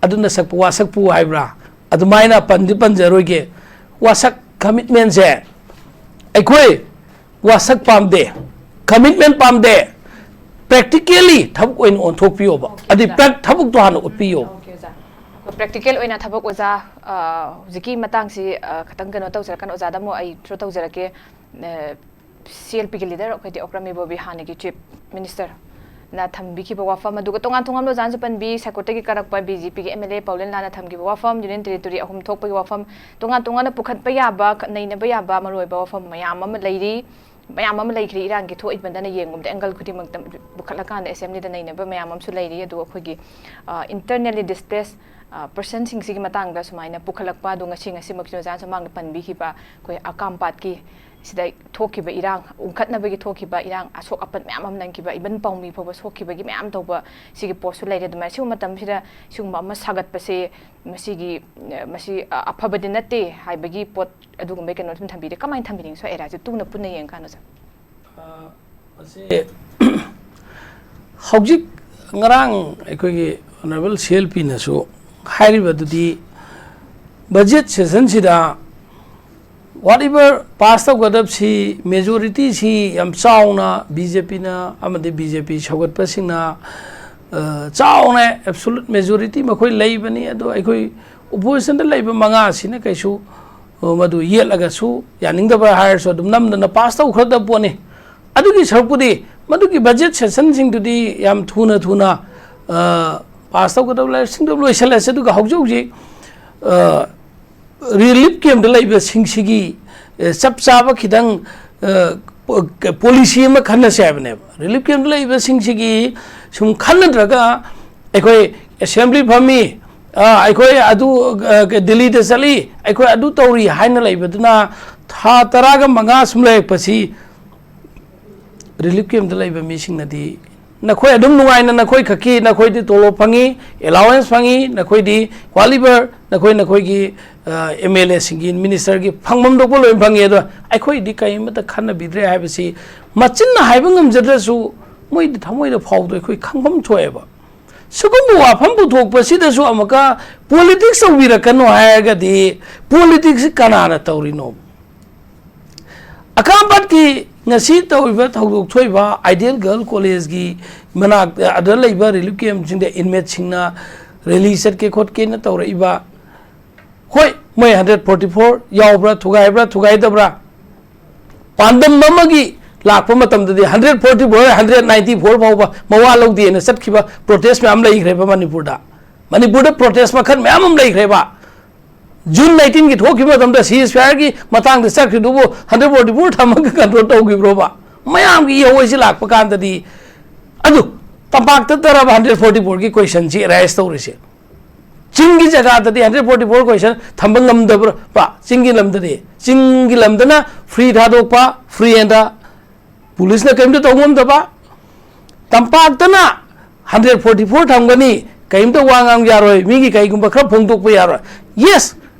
ꯑꯗꯨꯅ ꯁꯛꯄ ꯋꯥꯁꯛꯄꯨ ꯍꯥꯏꯕ꯭ꯔꯥ, ꯑꯗꯨꯃꯥꯏꯅ ꯄꯟꯗꯤ ꯄꯟꯖꯔꯣꯏꯒꯦ꯫ ꯋꯥꯁꯛ, commitment ꯁꯦ ꯑꯩꯈꯣꯏ ꯋꯥꯁꯛ ꯄꯥꯝꯗꯦ, commitment ꯄꯥꯝꯗꯦ꯫ ꯄ꯭ꯔꯦꯛꯇꯤꯀꯦꯜꯂꯤ ꯊꯕꯛ ꯑꯣꯏꯅ ꯑꯣꯟꯊꯣꯛꯄꯤꯌꯣꯕ꯫ Okay, ꯑꯗꯨꯗꯤ sir. ꯄ꯭ꯔꯦꯛ- ꯊꯕꯛꯇꯣ ꯍꯥꯟꯅ ꯎꯠꯄꯤꯌꯣꯕ꯫ Okay, ꯑꯣꯖꯥ꯫ ꯑꯩꯈꯣꯏ ꯄ꯭ꯔꯦꯛꯇꯤꯀꯦꯜ ꯑꯣꯏꯅ ꯊꯕꯛ ꯑꯣꯖꯥ, ꯑ, ꯍꯧꯖꯤꯛꯀꯤ ꯃꯇꯥꯡꯁꯤ, ꯑ, ꯈꯤꯇꯪ ꯀꯩꯅꯣ ꯇꯧꯖꯔꯛꯀꯅꯤ꯫ ꯑꯣꯖꯥꯗ ꯑꯃꯨꯛ ꯑꯩ ꯊ꯭ꯔꯨ ꯇꯧꯖꯔꯛꯀꯦ꯫ ꯑ, ꯁꯤ ꯑꯦꯜ ꯄꯤꯒꯤ ꯂꯤꯗꯔ ꯑꯩꯈꯣꯏꯗꯤ ꯑꯣꯀ꯭ꯔꯝ ꯏꯕꯣꯕꯤ, ꯍꯥꯟꯅꯒꯤ ꯆꯤꯐ ꯃꯤꯅꯤꯁꯇꯔꯅ ꯊꯝꯕꯤꯈꯤꯕ ꯋꯥꯐꯝ, ꯑꯗꯨꯒ ꯇꯣꯉꯥꯟ ꯇꯣꯉꯥꯟꯕ ꯑꯣꯖꯥꯅꯁꯨ ꯄꯟꯕꯤ, ꯁꯥꯏꯀꯣꯠꯇꯒꯤ ꯀꯥꯔꯛꯄ ꯕꯤ ꯖꯦ ꯄꯤꯒꯤ ꯑꯦꯝ ꯑꯦꯜ ꯑꯦ ꯄꯥꯎꯂꯦꯟ ꯂꯥꯟꯅ ꯊꯝꯈꯤꯕ ꯋꯥꯐꯝ, ꯌꯨꯅꯤꯌꯟ ꯇꯦꯔꯤꯇꯣꯔꯤ ꯑꯍꯨꯝ ꯊꯣꯛꯄꯒꯤ ꯋꯥꯐꯝ, ꯇꯣꯉꯥꯟ ꯇꯣꯉꯥꯟꯅ ꯄꯨꯈꯠꯄ ꯌꯥꯕ, ꯅꯩꯅꯕ ꯌꯥꯕ ꯃꯔꯨꯑꯣꯏꯕ ꯋꯥꯐꯝ ꯃꯌꯥꯝ ꯑꯃ ꯂꯩꯔꯤ꯫ ꯃꯌꯥꯝ ꯑꯃ ꯂꯩꯈ꯭ꯔꯦ꯫ ꯏꯔꯥꯡꯒꯤ ꯊꯣꯛꯏꯕꯗꯅ ꯌꯦꯡꯕꯗ ꯑꯦꯡꯒꯜ ꯈꯨꯗꯤꯡꯃꯛꯇ ꯄꯨꯈꯠꯂꯀꯥꯟꯗ ꯑꯦꯁꯦꯝꯕ꯭ꯂꯤꯗ ꯅꯩꯅꯕ ꯃꯌꯥꯝ ꯑꯃꯁꯨ ꯂꯩꯔꯤ꯫ ꯑꯗꯨꯒ ꯑꯩꯈꯣꯏꯒꯤ, ꯑ, ꯏꯟꯇꯔꯅꯦꯜꯂꯤ ꯗꯤꯁꯄ꯭ꯂꯦꯁ, ꯑ, ꯄꯔꯁꯟꯁꯤꯡꯁꯤꯒꯤ ꯃꯇꯥꯡꯗ ꯁꯨꯃꯥꯏꯅ ꯄꯨꯈꯠꯂꯛꯄ, ꯑꯗꯣ ꯉꯁꯤ, ꯉꯁꯤꯃꯛꯁꯨ ꯑꯣꯖꯥꯅꯁꯨ ꯃꯃꯥꯡꯗ ꯄꯟꯕꯤꯈꯤꯕ ꯑꯩꯈꯣꯏ ꯑꯀꯥꯝꯄꯥꯠꯀꯤ ꯁꯤꯗ ꯊꯣꯛꯈꯤꯕ ꯏꯔꯥꯡ, ꯎꯪꯈꯠꯅꯕꯒꯤ ꯊꯣꯛꯈꯤꯕ ꯏꯔꯥꯡ, ꯑꯁꯣꯛ ꯑꯄꯟ ꯃꯌꯥꯝ ꯑꯃ ꯅꯪꯈꯤꯕ, ꯏꯚꯟ ꯄꯥꯎꯃꯤ ꯐꯥꯎꯕ ꯁꯣꯛꯈꯤꯕꯒꯤ ꯃꯌꯥꯝ ꯇꯧꯕ ꯁꯤꯒꯤ ꯄꯣꯠꯁꯨ ꯂꯩꯔꯦ꯫ ꯑꯗꯨꯃꯥꯏꯅ ꯁꯤꯒꯨꯝꯕ ꯃꯇꯝꯁꯤꯗ ꯁꯤꯒꯨꯝꯕ ꯑꯃ ꯁꯥꯒꯠꯄꯁꯦ, ꯃꯁꯤꯒꯤ, ꯑ, ꯃꯁꯤ, ꯑ, ꯑꯐꯕꯗꯤ ꯅꯠꯇꯦ ꯍꯥꯏꯕꯒꯤ ꯄꯣꯠ, ꯑꯗꯨꯒꯨꯝꯕꯒꯤ ꯀꯩꯅꯣ ꯁꯨꯝ ꯊꯝꯕꯤꯔꯦ꯫ ꯀꯃꯥꯏꯅ ꯊꯝꯕꯤꯅꯤꯡꯉꯤ? ꯁꯣ ꯑꯦꯔꯥꯁꯦ ꯇꯨꯅ ꯄꯨꯟꯅ ꯌꯦꯡꯀꯥꯟꯗ, ꯁꯥꯔ꯫ ꯑ, ꯃꯁꯤ ꯍꯧꯖꯤꯛ ꯉꯔꯥꯡ ꯑꯩꯈꯣꯏꯒꯤ ꯑꯣꯅꯔꯦꯕꯜ ꯁꯤ ꯑꯦꯜ ꯄꯤꯅꯁꯨ ꯍꯥꯏꯔꯤꯕꯗꯨꯗꯤ, ꯕꯖꯦꯠ ꯁꯦꯁꯟꯁꯤꯗ whatever ꯄꯥꯁ ꯇꯧꯒꯗꯕꯁꯤ, ꯃꯦꯖꯣꯔꯤꯇꯤꯁꯤ ꯌꯥꯝ ꯆꯥꯎꯅ ꯕꯤ ꯖꯦ ꯄꯤꯅ ꯑꯃꯗꯤ ꯕꯤ ꯖꯦ ꯄꯤ ꯁꯧꯒꯠꯄꯁꯤꯡꯅ, ꯑ, ꯆꯥꯎꯅ ꯑꯦꯕꯁꯣꯂꯨꯠ ꯃꯦꯖꯣꯔꯤꯇꯤ ꯃꯈꯣꯏ ꯂꯩꯕꯅꯤ꯫ ꯑꯗꯣ ꯑꯩꯈꯣꯏ ꯑꯣꯄꯣꯖꯤꯁꯟꯗ ꯂꯩꯕ ꯃꯉꯥꯁꯤꯅ ꯀꯩꯁꯨ, ꯑ, ꯃꯗꯨ ꯌꯦꯠꯂꯒꯁꯨ, ꯌꯥꯅꯤꯡꯗꯕ ꯍꯥꯏꯔꯁꯨ ꯑꯗꯨꯝ ꯅꯝꯗꯅ ꯄꯥꯁ ꯇꯧꯈ꯭ꯔꯗꯕ ꯄꯣꯠꯅꯤ꯫ ꯑꯗꯨꯒꯤ ꯁꯔꯨꯛꯄꯨꯗꯤ ꯃꯗꯨꯒꯤ ꯕꯖꯦꯠ ꯁꯦꯁꯟꯁꯤꯡꯗꯨꯗꯤ ꯌꯥꯝ ꯊꯨꯅ ꯊꯨꯅ, ꯑ, ꯄꯥꯁ ꯇꯧꯒꯗꯕ ꯂꯥꯏꯔꯤꯛꯁꯤꯡꯗꯨ ꯂꯣꯏꯁꯤꯜꯂꯁꯤ꯫ ꯑꯗꯨꯒ ꯍꯧꯖꯤꯛ ꯍꯧꯖꯤꯛ, ꯑ, ꯔꯤꯂꯤꯐ ꯀꯦꯝꯞꯇ ꯂꯩꯕꯁꯤꯡꯁꯤꯒꯤ, ꯑꯦ, ꯆꯞ ꯆꯥꯕ ꯈꯤꯇꯪ, ꯑ, ꯄꯣ-, ꯄꯣꯂꯤꯁꯤ ꯑꯃ ꯈꯟꯅꯁꯦ ꯍꯥꯏꯕꯅꯦꯕ꯫ ꯔꯤꯂꯤꯐ ꯀꯦꯝꯞꯇ ꯂꯩꯕꯁꯤꯡꯁꯤꯒꯤ ꯁꯨꯝ ꯈꯟꯅꯗ꯭ꯔꯒ ꯑꯩꯈꯣꯏ ꯑꯦꯁꯦꯝꯕ꯭ꯂꯤ ꯐꯝꯃꯤ, ꯑ, ꯑꯩꯈꯣꯏ ꯑꯗꯨ, ꯑ, ꯗꯤꯜꯂꯤꯗ ꯆꯠꯂꯤ, ꯑꯩꯈꯣꯏ ꯑꯗꯨ ꯇꯧꯔꯤ ꯍꯥꯏꯅ ꯂꯩꯕꯗꯨꯅ ꯊꯥ ꯇꯔꯥꯒ ꯃꯉꯥ ꯁꯨꯝ ꯂꯩꯔꯛꯄꯁꯤ ꯔꯤꯂꯤꯐ ꯀꯦꯝꯞꯇ ꯂꯩꯕ ꯃꯤꯁꯤꯡꯅꯗꯤ ꯅꯈꯣꯏ ꯑꯗꯨꯝ ꯅꯨꯡꯉꯥꯏꯅ, ꯅꯈꯣꯏ ꯈꯛꯀꯤ, ꯅꯈꯣꯏꯗꯤ ꯇꯣꯂꯣꯞ ꯐꯪꯉꯤ, ꯑꯦꯂꯥꯋꯦꯟꯁ ꯐꯪꯉꯤ, ꯅꯈꯣꯏꯗꯤ ꯋꯥꯠꯂꯤꯕ, ꯅꯈꯣꯏ, ꯅꯈꯣꯏꯒꯤ, ꯑ, ꯑꯦꯝ ꯑꯦꯜ ꯑꯦꯁꯤꯡꯒꯤ, ꯃꯤꯅꯤꯁꯇꯔꯒꯤ ꯐꯪꯐꯝ ꯊꯣꯛꯄ ꯂꯣꯏꯅ ꯐꯪꯉꯤ꯫ ꯑꯗꯣ ꯑꯩꯈꯣꯏꯗꯤ ꯀꯔꯤꯃꯠꯇ ꯈꯟꯅꯕꯤꯗ꯭ꯔꯦ ꯍꯥꯏꯕꯁꯤ ꯃꯆꯤꯟꯅ ꯍꯥꯏꯕ ꯉꯝꯖꯗ꯭ꯔꯁꯨ ꯃꯣꯏꯗꯤ ꯊꯃꯣꯏꯗ ꯐꯥꯎꯕꯗꯣ ꯑꯩꯈꯣꯏ ꯈꯪꯐꯝ ꯊꯣꯛꯑꯦꯕ꯫ ꯁꯤꯒꯨꯝꯕ ꯋꯥꯐꯝ ꯄꯨꯊꯣꯛꯄꯁꯤꯗꯁꯨ ꯑꯃꯨꯛꯀ ꯄꯣꯂꯤꯇꯤꯛꯁ ꯇꯧꯕꯤꯔꯛꯀꯅꯨ ꯍꯥꯏꯔꯒꯗꯤ ꯄꯣꯂꯤꯇꯤꯛꯁꯁꯤ ꯀꯅꯥꯅ ꯇꯧꯔꯤꯅꯣ? ꯑꯀꯥꯝꯄꯥꯠꯀꯤ ꯉꯁꯤ ꯇꯧꯔꯤꯕ ꯊꯧꯗꯣꯛ ꯊꯣꯛꯏꯕ Ideal Girl Collegeꯀꯤ ꯃꯅꯥꯛ ꯑꯗꯨꯗ ꯂꯩꯕ relief campꯁꯤꯡꯗ inmateꯁꯤꯡꯅ rally ꯆꯠꯀꯦ ꯈꯣꯠꯀꯦꯅ ꯇꯧꯔꯛꯏꯕ, ꯍꯣꯏ, ꯃꯣꯏ hundred forty four ꯌꯥꯎꯕ꯭ꯔꯥ, ꯊꯨꯒꯥꯏꯕ꯭ꯔꯥ, ꯊꯨꯒꯥꯏꯗꯕ꯭ꯔꯥ, ꯄꯥꯟꯗꯝ ꯑꯃꯒꯤ ꯂꯥꯛꯄ ꯃꯇꯝꯗꯗꯤ hundred forty four, hundred ninety four ꯐꯥꯎꯕ ꯃꯋꯥ ꯂꯧꯗꯦꯅ ꯆꯠꯈꯤꯕ protest ꯃꯌꯥꯝ ꯂꯩꯈ꯭ꯔꯦꯕ ꯃꯅꯤꯄꯨꯔꯗ꯫ ꯃꯅꯤꯄꯨꯔꯗ protest ꯃꯈꯜ ꯃꯌꯥꯝ ꯑꯃ ꯂꯩꯈ꯭ꯔꯦꯕ꯫ June nineteenꯒꯤ ꯊꯣꯛꯈꯤꯕ ꯃꯇꯝꯗ ceasefiregi ꯃꯇꯥꯡꯗ ꯆꯠꯈ꯭ꯔꯤꯗꯨꯕꯨ hundred forty four ꯊꯝꯃꯒ control ꯇꯧꯈꯤꯕ꯭ꯔꯣꯕ? ꯃꯌꯥꯝꯒꯤ ꯏꯍꯧ ꯍꯥꯏꯁꯤ ꯂꯥꯛꯄ ꯀꯥꯟꯗꯗꯤ, ꯑꯗꯨ ꯇꯝꯄꯥꯛꯇ ꯇꯔꯕ hundred forty fourꯒꯤ questionꯁꯤ arise ꯇꯧꯔꯤꯁꯦ? ꯆꯤꯡꯒꯤ ꯖꯒꯥꯗꯗꯤ hundred forty four question ꯊꯝꯕ ꯉꯝꯗꯕ꯭ꯔꯕ? ꯆꯤꯡꯒꯤ ꯂꯝꯗꯗꯤ, ꯆꯤꯡꯒꯤ ꯂꯝꯗꯅ free ꯊꯥꯗꯣꯛꯄ, free handꯗ, ꯄꯨꯂꯤꯁꯅ ꯀꯔꯤꯝꯇ ꯇꯧ ꯉꯝꯗꯕ, ꯇꯝꯄꯥꯛꯇꯅ hundred forty four ꯊꯝꯒꯅꯤ, ꯀꯔꯤꯝꯇ ꯋꯥ ꯉꯥꯡ ꯌꯥꯔꯣꯏ, ꯃꯤꯒꯤ ꯀꯔꯤꯒꯨꯝꯕ ꯈꯔ ꯐꯣꯡꯗꯣꯛꯄ ꯌꯥꯔꯣꯏ꯫ Yes,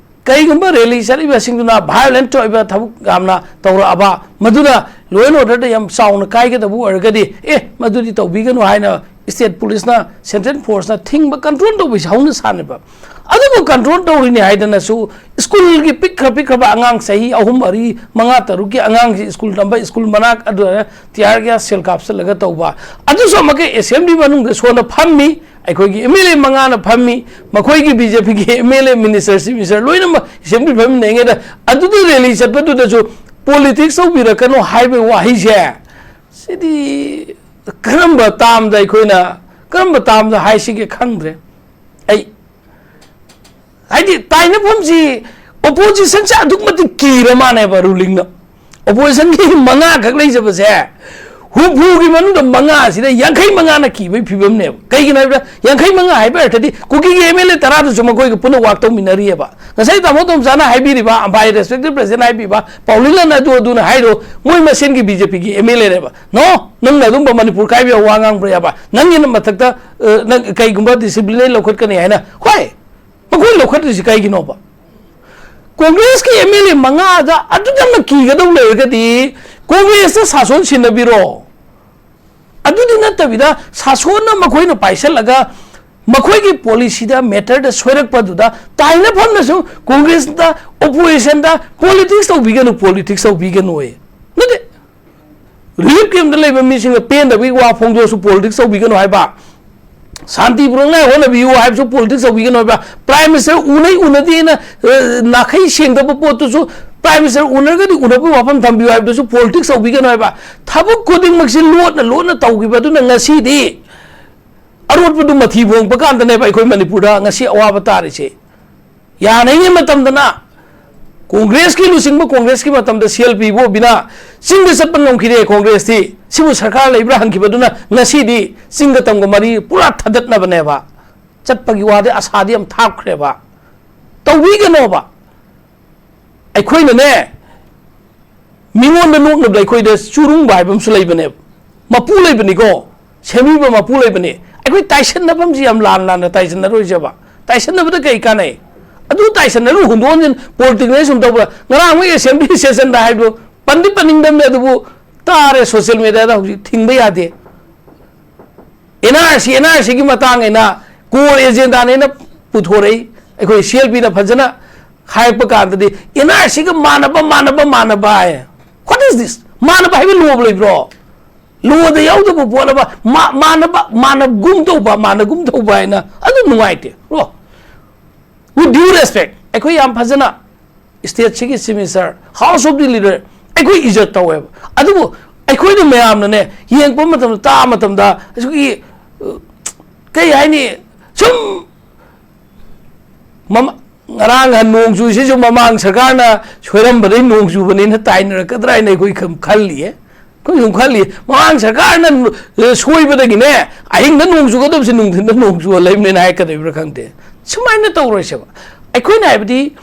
ꯀꯔꯤꯒꯨꯝꯕ rally ꯆꯠꯂꯤꯕꯁꯤꯡꯗꯨꯅ violent ꯑꯣꯏꯕ ꯊꯕꯛ ꯌꯥꯝꯅ ꯇꯧꯔꯛꯑꯕ, ꯃꯗꯨꯅ law and orderꯗ ꯌꯥꯝ ꯆꯥꯎꯅ ꯀꯥꯏꯒꯗꯕ ꯑꯣꯏꯔꯒꯗꯤ, ꯑꯦ, ꯃꯗꯨꯗꯤ ꯇꯧꯕꯤꯒꯅꯨ ꯍꯥꯏꯅ state policeꯅ, central forceꯅ ꯊꯤꯡꯕ, control ꯇꯧꯕꯁꯤ ꯍꯧꯅ ꯁꯥꯅꯦꯕ꯫ ꯑꯗꯨꯕꯨ control ꯇꯧꯔꯤꯅꯤ ꯍꯥꯏꯗꯅꯁꯨ schoolꯒꯤ ꯄꯤꯛꯈ꯭ꯔ ꯄꯤꯛꯈ꯭ꯔꯕ ꯑꯉꯥꯡ ꯆꯍꯤ ꯑꯍꯨꯝ, ꯃꯔꯤ, ꯃꯉꯥ, ꯇꯔꯨꯛꯀꯤ ꯑꯉꯥꯡꯁꯤ school ꯇꯝꯕ school ꯃꯅꯥꯛ ꯑꯗꯨꯗ tear gas shell ꯀꯥꯞꯁꯤꯜꯂꯒ ꯇꯧꯕ, ꯑꯗꯨꯁꯨ ꯑꯃꯨꯛꯀ assembly ꯃꯅꯨꯡꯗ ꯁꯣꯟꯅ ꯐꯝꯃꯤ꯫ ꯑꯩꯈꯣꯏꯒꯤ MLA ꯃꯉꯥꯅ ꯐꯝꯃꯤ, ꯃꯈꯣꯏꯒꯤ BJPꯒꯤ MLA, minister, chief minister ꯂꯣꯏꯅꯃꯛ assembly ꯐꯝꯃꯤꯟꯅꯔꯤꯉꯩꯗ ꯑꯗꯨꯗ rally ꯆꯠꯄꯗꯨꯗꯁꯨ politics ꯇꯧꯕꯤꯔꯛꯀꯅꯨ ꯍꯥꯏꯕꯒꯤ ꯋꯥꯍꯩꯁꯦ, ꯁꯤꯗꯤ ꯀꯔꯝꯕ termꯗ ꯑꯩꯈꯣꯏꯅ, ꯀꯔꯝꯕ termꯗ ꯍꯥꯏꯁꯤꯒꯦ ꯈꯪꯗ꯭ꯔꯦ꯫ ꯑꯩ ꯍꯥꯏꯗꯤ ꯇꯥꯏꯅꯐꯝꯁꯤ oppositionꯁꯦ ꯑꯗꯨꯛ ꯃꯇꯤꯛ ꯀꯤꯔ ꯃꯥꯅꯦꯕ rulingꯅ꯫ Oppositionꯒꯤ ꯃꯉꯥ ꯈꯛ ꯂꯩꯖꯕꯁꯦ, ꯍꯨꯝꯐꯨꯒꯤ ꯃꯅꯨꯡꯗ ꯃꯉꯥꯁꯤꯗ ꯌꯥꯡꯈꯩ ꯃꯉꯥꯅ ꯀꯤꯕꯒꯤ ꯐꯤꯕꯝꯅꯦꯕ꯫ ꯀꯩꯒꯤꯅꯣ ꯍꯥꯏꯕꯗ, ꯌꯥꯡꯈꯩ ꯃꯉꯥ ꯍꯥꯏꯕ ꯑꯔꯊꯗꯤ ꯀꯨꯀꯤꯒꯤ MLA ꯇꯔꯥꯗꯨꯁꯨ ꯃꯈꯣꯏꯒ ꯄꯨꯟꯅ work ꯇꯧꯃꯤꯟꯅꯔꯤꯑꯕ꯫ ꯉꯁꯥꯏ ꯇꯥꯃꯣ ꯇꯣꯝꯆꯥꯅ ꯍꯥꯏꯕꯤꯔꯤꯕ, by respected president ꯍꯥꯏꯕꯤꯕ, ꯄꯥꯎꯂꯤꯡꯂꯟ ꯑꯗꯨ ꯑꯗꯨꯅ ꯍꯥꯏꯔꯣ, ꯃꯣꯏ ꯃꯁꯦꯟꯒꯤ BJPꯒꯤ MLAꯅꯦꯕ꯫ No, ꯅꯪꯅ ꯑꯗꯨꯝꯕ ꯃꯅꯤꯄꯨꯔ ꯀꯥꯏꯕ ꯌꯥꯕ ꯋꯥ ꯉꯥꯡꯕ꯭ꯔꯥ ꯌꯥꯕ? ꯅꯪꯒꯤꯅ ꯃꯊꯛꯇ, ꯑ, ꯅꯪ ꯀꯩꯒꯨꯝꯕ disciplinary ꯂꯧꯈꯠꯀꯅꯤ ꯍꯥꯏꯅ, ꯍꯣꯏ, ꯃꯈꯣꯏ ꯂꯧꯈꯠꯇ꯭ꯔꯤꯁꯤ ꯀꯩꯒꯤꯅꯣꯕ? Congressꯀꯤ MLA ꯃꯉꯥꯗ ꯑꯗꯨꯗꯪꯅ ꯀꯤꯒꯗꯧ ꯂꯩꯔꯒꯗꯤ Congressꯇ ꯁꯥꯁꯣꯟ ꯁꯤꯟꯅꯕꯤꯔꯣ꯫ ꯑꯗꯨꯗꯤ ꯅꯠꯇꯕꯤꯗ ꯁꯥꯁꯣꯟꯅ ꯃꯈꯣꯏꯅ ꯄꯥꯏꯁꯜꯂꯒ ꯃꯈꯣꯏꯒꯤ policyꯗ, matterꯗ ꯁꯣꯏꯔꯛꯄꯗꯨꯗ ꯇꯥꯏꯅꯐꯝꯅꯁꯨ Congressꯇ, oppositionꯗ politics ꯇꯧꯕꯤꯒꯅꯨ, politics ꯇꯧꯕꯤꯒꯅꯨꯌꯦ꯫ ꯅꯠꯇꯦ, ꯔꯤꯂꯤꯐ ꯀꯦꯝꯞꯇ ꯂꯩꯕ ꯃꯤꯁꯤꯡꯅ ꯄꯦꯟꯗꯕꯒꯤ ꯋꯥ ꯐꯣꯡꯗꯣꯛꯑꯁꯨ ꯄꯣꯂꯤꯇꯤꯛꯁ ꯇꯧꯕꯤꯒꯅꯨ ꯍꯥꯏꯕ, ꯁꯥꯟꯇꯤ ꯄꯨꯔꯛꯅꯉꯥꯏ ꯍꯣꯠꯅꯕꯤꯌꯨ ꯍꯥꯏꯕꯁꯨ ꯄꯣꯂꯤꯇꯤꯛꯁ ꯇꯧꯕꯤꯒꯅꯨ ꯍꯥꯏꯕ, ꯄ꯭ꯔꯥꯏꯝ ꯃꯤꯅꯤꯁꯇꯔ ꯎꯅꯩ ꯎꯅꯗꯦꯅ, ꯑ, ꯅꯥꯈꯩ ꯁꯦꯡꯗꯕ ꯄꯣꯠꯇꯨꯁꯨ ꯄ꯭ꯔꯥꯏꯝ ꯃꯤꯅꯤꯁꯇꯔ ꯎꯅꯔꯒꯗꯤ ꯎꯅꯕꯒꯤ ꯋꯥꯐꯝ ꯊꯝꯕꯤꯌꯨ ꯍꯥꯏꯕꯗꯨꯁꯨ ꯄꯣꯂꯤꯇꯤꯛꯁ ꯇꯧꯕꯤꯒꯅꯨ ꯍꯥꯏꯕ, ꯊꯕꯛ ꯈꯨꯗꯤꯡꯃꯛꯁꯤ ꯂꯣꯠꯅ ꯂꯣꯠꯅ ꯇꯧꯈꯤꯕ ꯑꯗꯨꯅ ꯉꯁꯤꯗꯤ ꯑꯔꯣꯠꯄꯗꯨ ꯃꯊꯤ ꯐꯣꯡꯕ ꯀꯥꯟꯗꯅꯦꯕ ꯑꯩꯈꯣꯏ ꯃꯅꯤꯄꯨꯔꯗ ꯉꯁꯤ ꯑꯋꯥꯕ ꯇꯥꯔꯤꯁꯦ꯫ ꯌꯥꯅꯉꯩ ꯃꯇꯝꯗꯅ ꯀꯣꯡꯒ꯭ꯔꯦꯁꯀꯤ ꯂꯨꯆꯤꯡꯕ ꯀꯣꯡꯒ꯭ꯔꯦꯁꯀꯤ ꯃꯇꯝꯗ ꯁꯤ ꯑꯦꯜ ꯄꯤꯕꯨ ꯕꯤꯅꯥ ꯆꯤꯡꯗ ꯆꯠꯄ ꯉꯝꯈꯤꯗꯦ ꯀꯣꯡꯒ꯭ꯔꯦꯁꯇꯤ꯫ ꯁꯤꯕꯨ ꯁꯔꯀꯥꯔ ꯂꯩꯕ꯭ꯔꯥ ꯍꯪꯈꯤꯕꯗꯨꯅ ꯉꯁꯤꯗꯤ ꯆꯤꯡꯒ ꯇꯝꯒ ꯃꯔꯤ ꯄꯨꯔꯥ ꯊꯥꯗꯠꯅꯕꯅꯦꯕ꯫ ꯆꯠꯄꯒꯤ ꯋꯥꯗꯤ ꯑꯁꯥꯗꯤ ꯌꯥꯝ ꯊꯥꯞꯈ꯭ꯔꯦꯕ꯫ ꯇꯧꯕꯤꯒꯅꯣꯕ꯫ ꯑꯩꯈꯣꯏꯅꯅꯦ, ꯃꯤꯉꯣꯟꯗ ꯅꯣꯛꯅꯕꯗ ꯑꯩꯈꯣꯏꯗ ꯆꯨꯔꯨꯡꯕ ꯍꯥꯏꯕ ꯑꯃꯁꯨ ꯂꯩꯕꯅꯦꯕ꯫ ꯃꯄꯨ ꯂꯩꯕꯅꯤꯀꯣ, ꯁꯦꯝꯕꯤꯕ ꯃꯄꯨ ꯂꯩꯕꯅꯤ꯫ ꯑꯩꯈꯣꯏ ꯇꯥꯏꯁꯟꯅꯐꯝꯁꯤ ꯌꯥꯝ ꯂꯥꯟ ꯂꯥꯟꯅ ꯇꯥꯏꯁꯟꯅꯔꯣꯏꯁꯦꯕ꯫ ꯇꯥꯏꯁꯟꯅꯕꯗ ꯀꯩ ꯀꯥꯟꯅꯩ? ꯑꯗꯨ ꯇꯥꯏꯁꯟꯅꯔꯨ ꯍꯨꯟꯗꯣꯛ ꯍꯨꯟꯖꯤꯟ ꯄꯣꯂꯤꯇꯤꯛꯅꯦ ꯁꯨꯝ ꯇꯧꯕ꯫ ꯉꯔꯥꯡ ꯃꯣꯏ ꯑꯦꯁꯦꯝꯕ꯭ꯂꯤ ꯁꯦꯁꯟꯗ ꯍꯥꯏꯕꯗꯣ ꯄꯟꯗꯤ ꯄꯟꯅꯤꯡꯗꯕꯅꯦ, ꯑꯗꯨꯕꯨ ꯇꯥꯔꯦ꯫ ꯁꯣꯁꯤꯌꯦꯜ ꯃꯦꯗꯤꯌꯥꯗ ꯍꯧꯖꯤꯛ ꯊꯤꯡꯕ ꯌꯥꯗꯦ꯫ N R C, N R ꯁꯤꯒꯤ ꯃꯇꯥꯡ ꯑꯩꯅ core agenda ꯅꯦꯅ ꯄꯨꯊꯣꯔꯛꯏ꯫ ꯑꯩꯈꯣꯏ ꯁꯤ ꯑꯦꯜ ꯄꯤꯅ ꯐꯖꯅ ꯍꯥꯏꯔꯛꯄ ꯀꯥꯟꯗꯗꯤ ꯑꯦꯟ ꯑꯥꯔ ꯁꯤꯒ ꯃꯥꯟꯅꯕ, ꯃꯥꯟꯅꯕ, ꯃꯥꯟꯅꯕ ꯍꯥꯏ꯫ What is this? ꯃꯥꯟꯅꯕ ꯍꯥꯏꯕ ꯂꯣꯕ ꯂꯩꯕ꯭ꯔꯣ? ꯂꯣꯗ ꯌꯥꯎꯗꯕ ꯄꯣꯠ ꯑꯃ ꯃꯥ-, ꯃꯥꯟꯅꯕ, ꯃꯥꯟꯅꯒꯨꯝ ꯇꯧꯕ, ꯃꯥꯟꯅꯒꯨꯝ ꯇꯧꯕ ꯍꯥꯏꯅ꯫ ꯑꯗꯨ ꯅꯨꯡꯉꯥꯏꯇꯦ꯫ ꯕ꯭ꯔꯣ, with due respect, ꯑꯩꯈꯣꯏ ꯌꯥꯝ ꯐꯖꯅ ꯁ꯭ꯇꯦꯠꯁꯤꯒꯤ chief minister, house of the leader ꯑꯩꯈꯣꯏ ꯏꯖꯠ ꯇꯧꯋꯦꯕ꯫ ꯑꯗꯨꯕꯨ ꯑꯩꯈꯣꯏꯅ ꯃꯌꯥꯝꯅꯅꯦ ꯌꯦꯡꯕ ꯃꯇꯝꯗ, ꯇꯥꯕ ꯃꯇꯝꯗ ꯑꯩꯈꯣꯏꯒꯤ, ꯑ, ꯀꯩ ꯍꯥꯏꯅꯤ, ꯁꯨꯝ ꯃꯃ-, ꯉꯔꯥꯡ ꯅꯍꯥꯟ ꯅꯣꯡ ꯆꯨꯏꯁꯤꯁꯨ ꯃꯃꯥꯡ ꯁꯔꯀꯥꯔꯅ ꯁꯣꯏꯔꯝꯕꯗꯩ ꯅꯣꯡ ꯆꯨꯕꯅꯤꯅ ꯇꯥꯏꯅꯔꯛꯀꯗ꯭ꯔꯥ ꯍꯥꯏꯅ ꯑꯩꯈꯣꯏ ꯈꯝ-, ꯈꯜꯂꯤꯌꯦ꯫ ꯑꯩꯈꯣꯏ ꯁꯨꯝ ꯈꯜꯂꯤ, ꯃꯃꯥꯡ ꯁꯔꯀꯥꯔꯅ, ꯑ, ꯁꯣꯏꯕꯗꯒꯤꯅꯦ ꯑꯍꯤꯡꯗ ꯅꯣꯡ ꯆꯨꯒꯗꯕꯁꯦ ꯅꯨꯡꯊꯤꯟꯗ ꯅꯣꯡ ꯆꯨꯍꯜꯂꯛꯏꯕꯅꯤꯅ ꯍꯥꯏꯔꯛꯀꯗꯣꯏꯕ꯭ꯔꯥ ꯈꯪꯗꯦ꯫ ꯁꯨꯃꯥꯏꯅ ꯇꯧꯔꯣꯏꯁꯦꯕ꯫ ꯑꯩꯈꯣꯏꯅ ꯍꯥꯏꯕꯗꯤ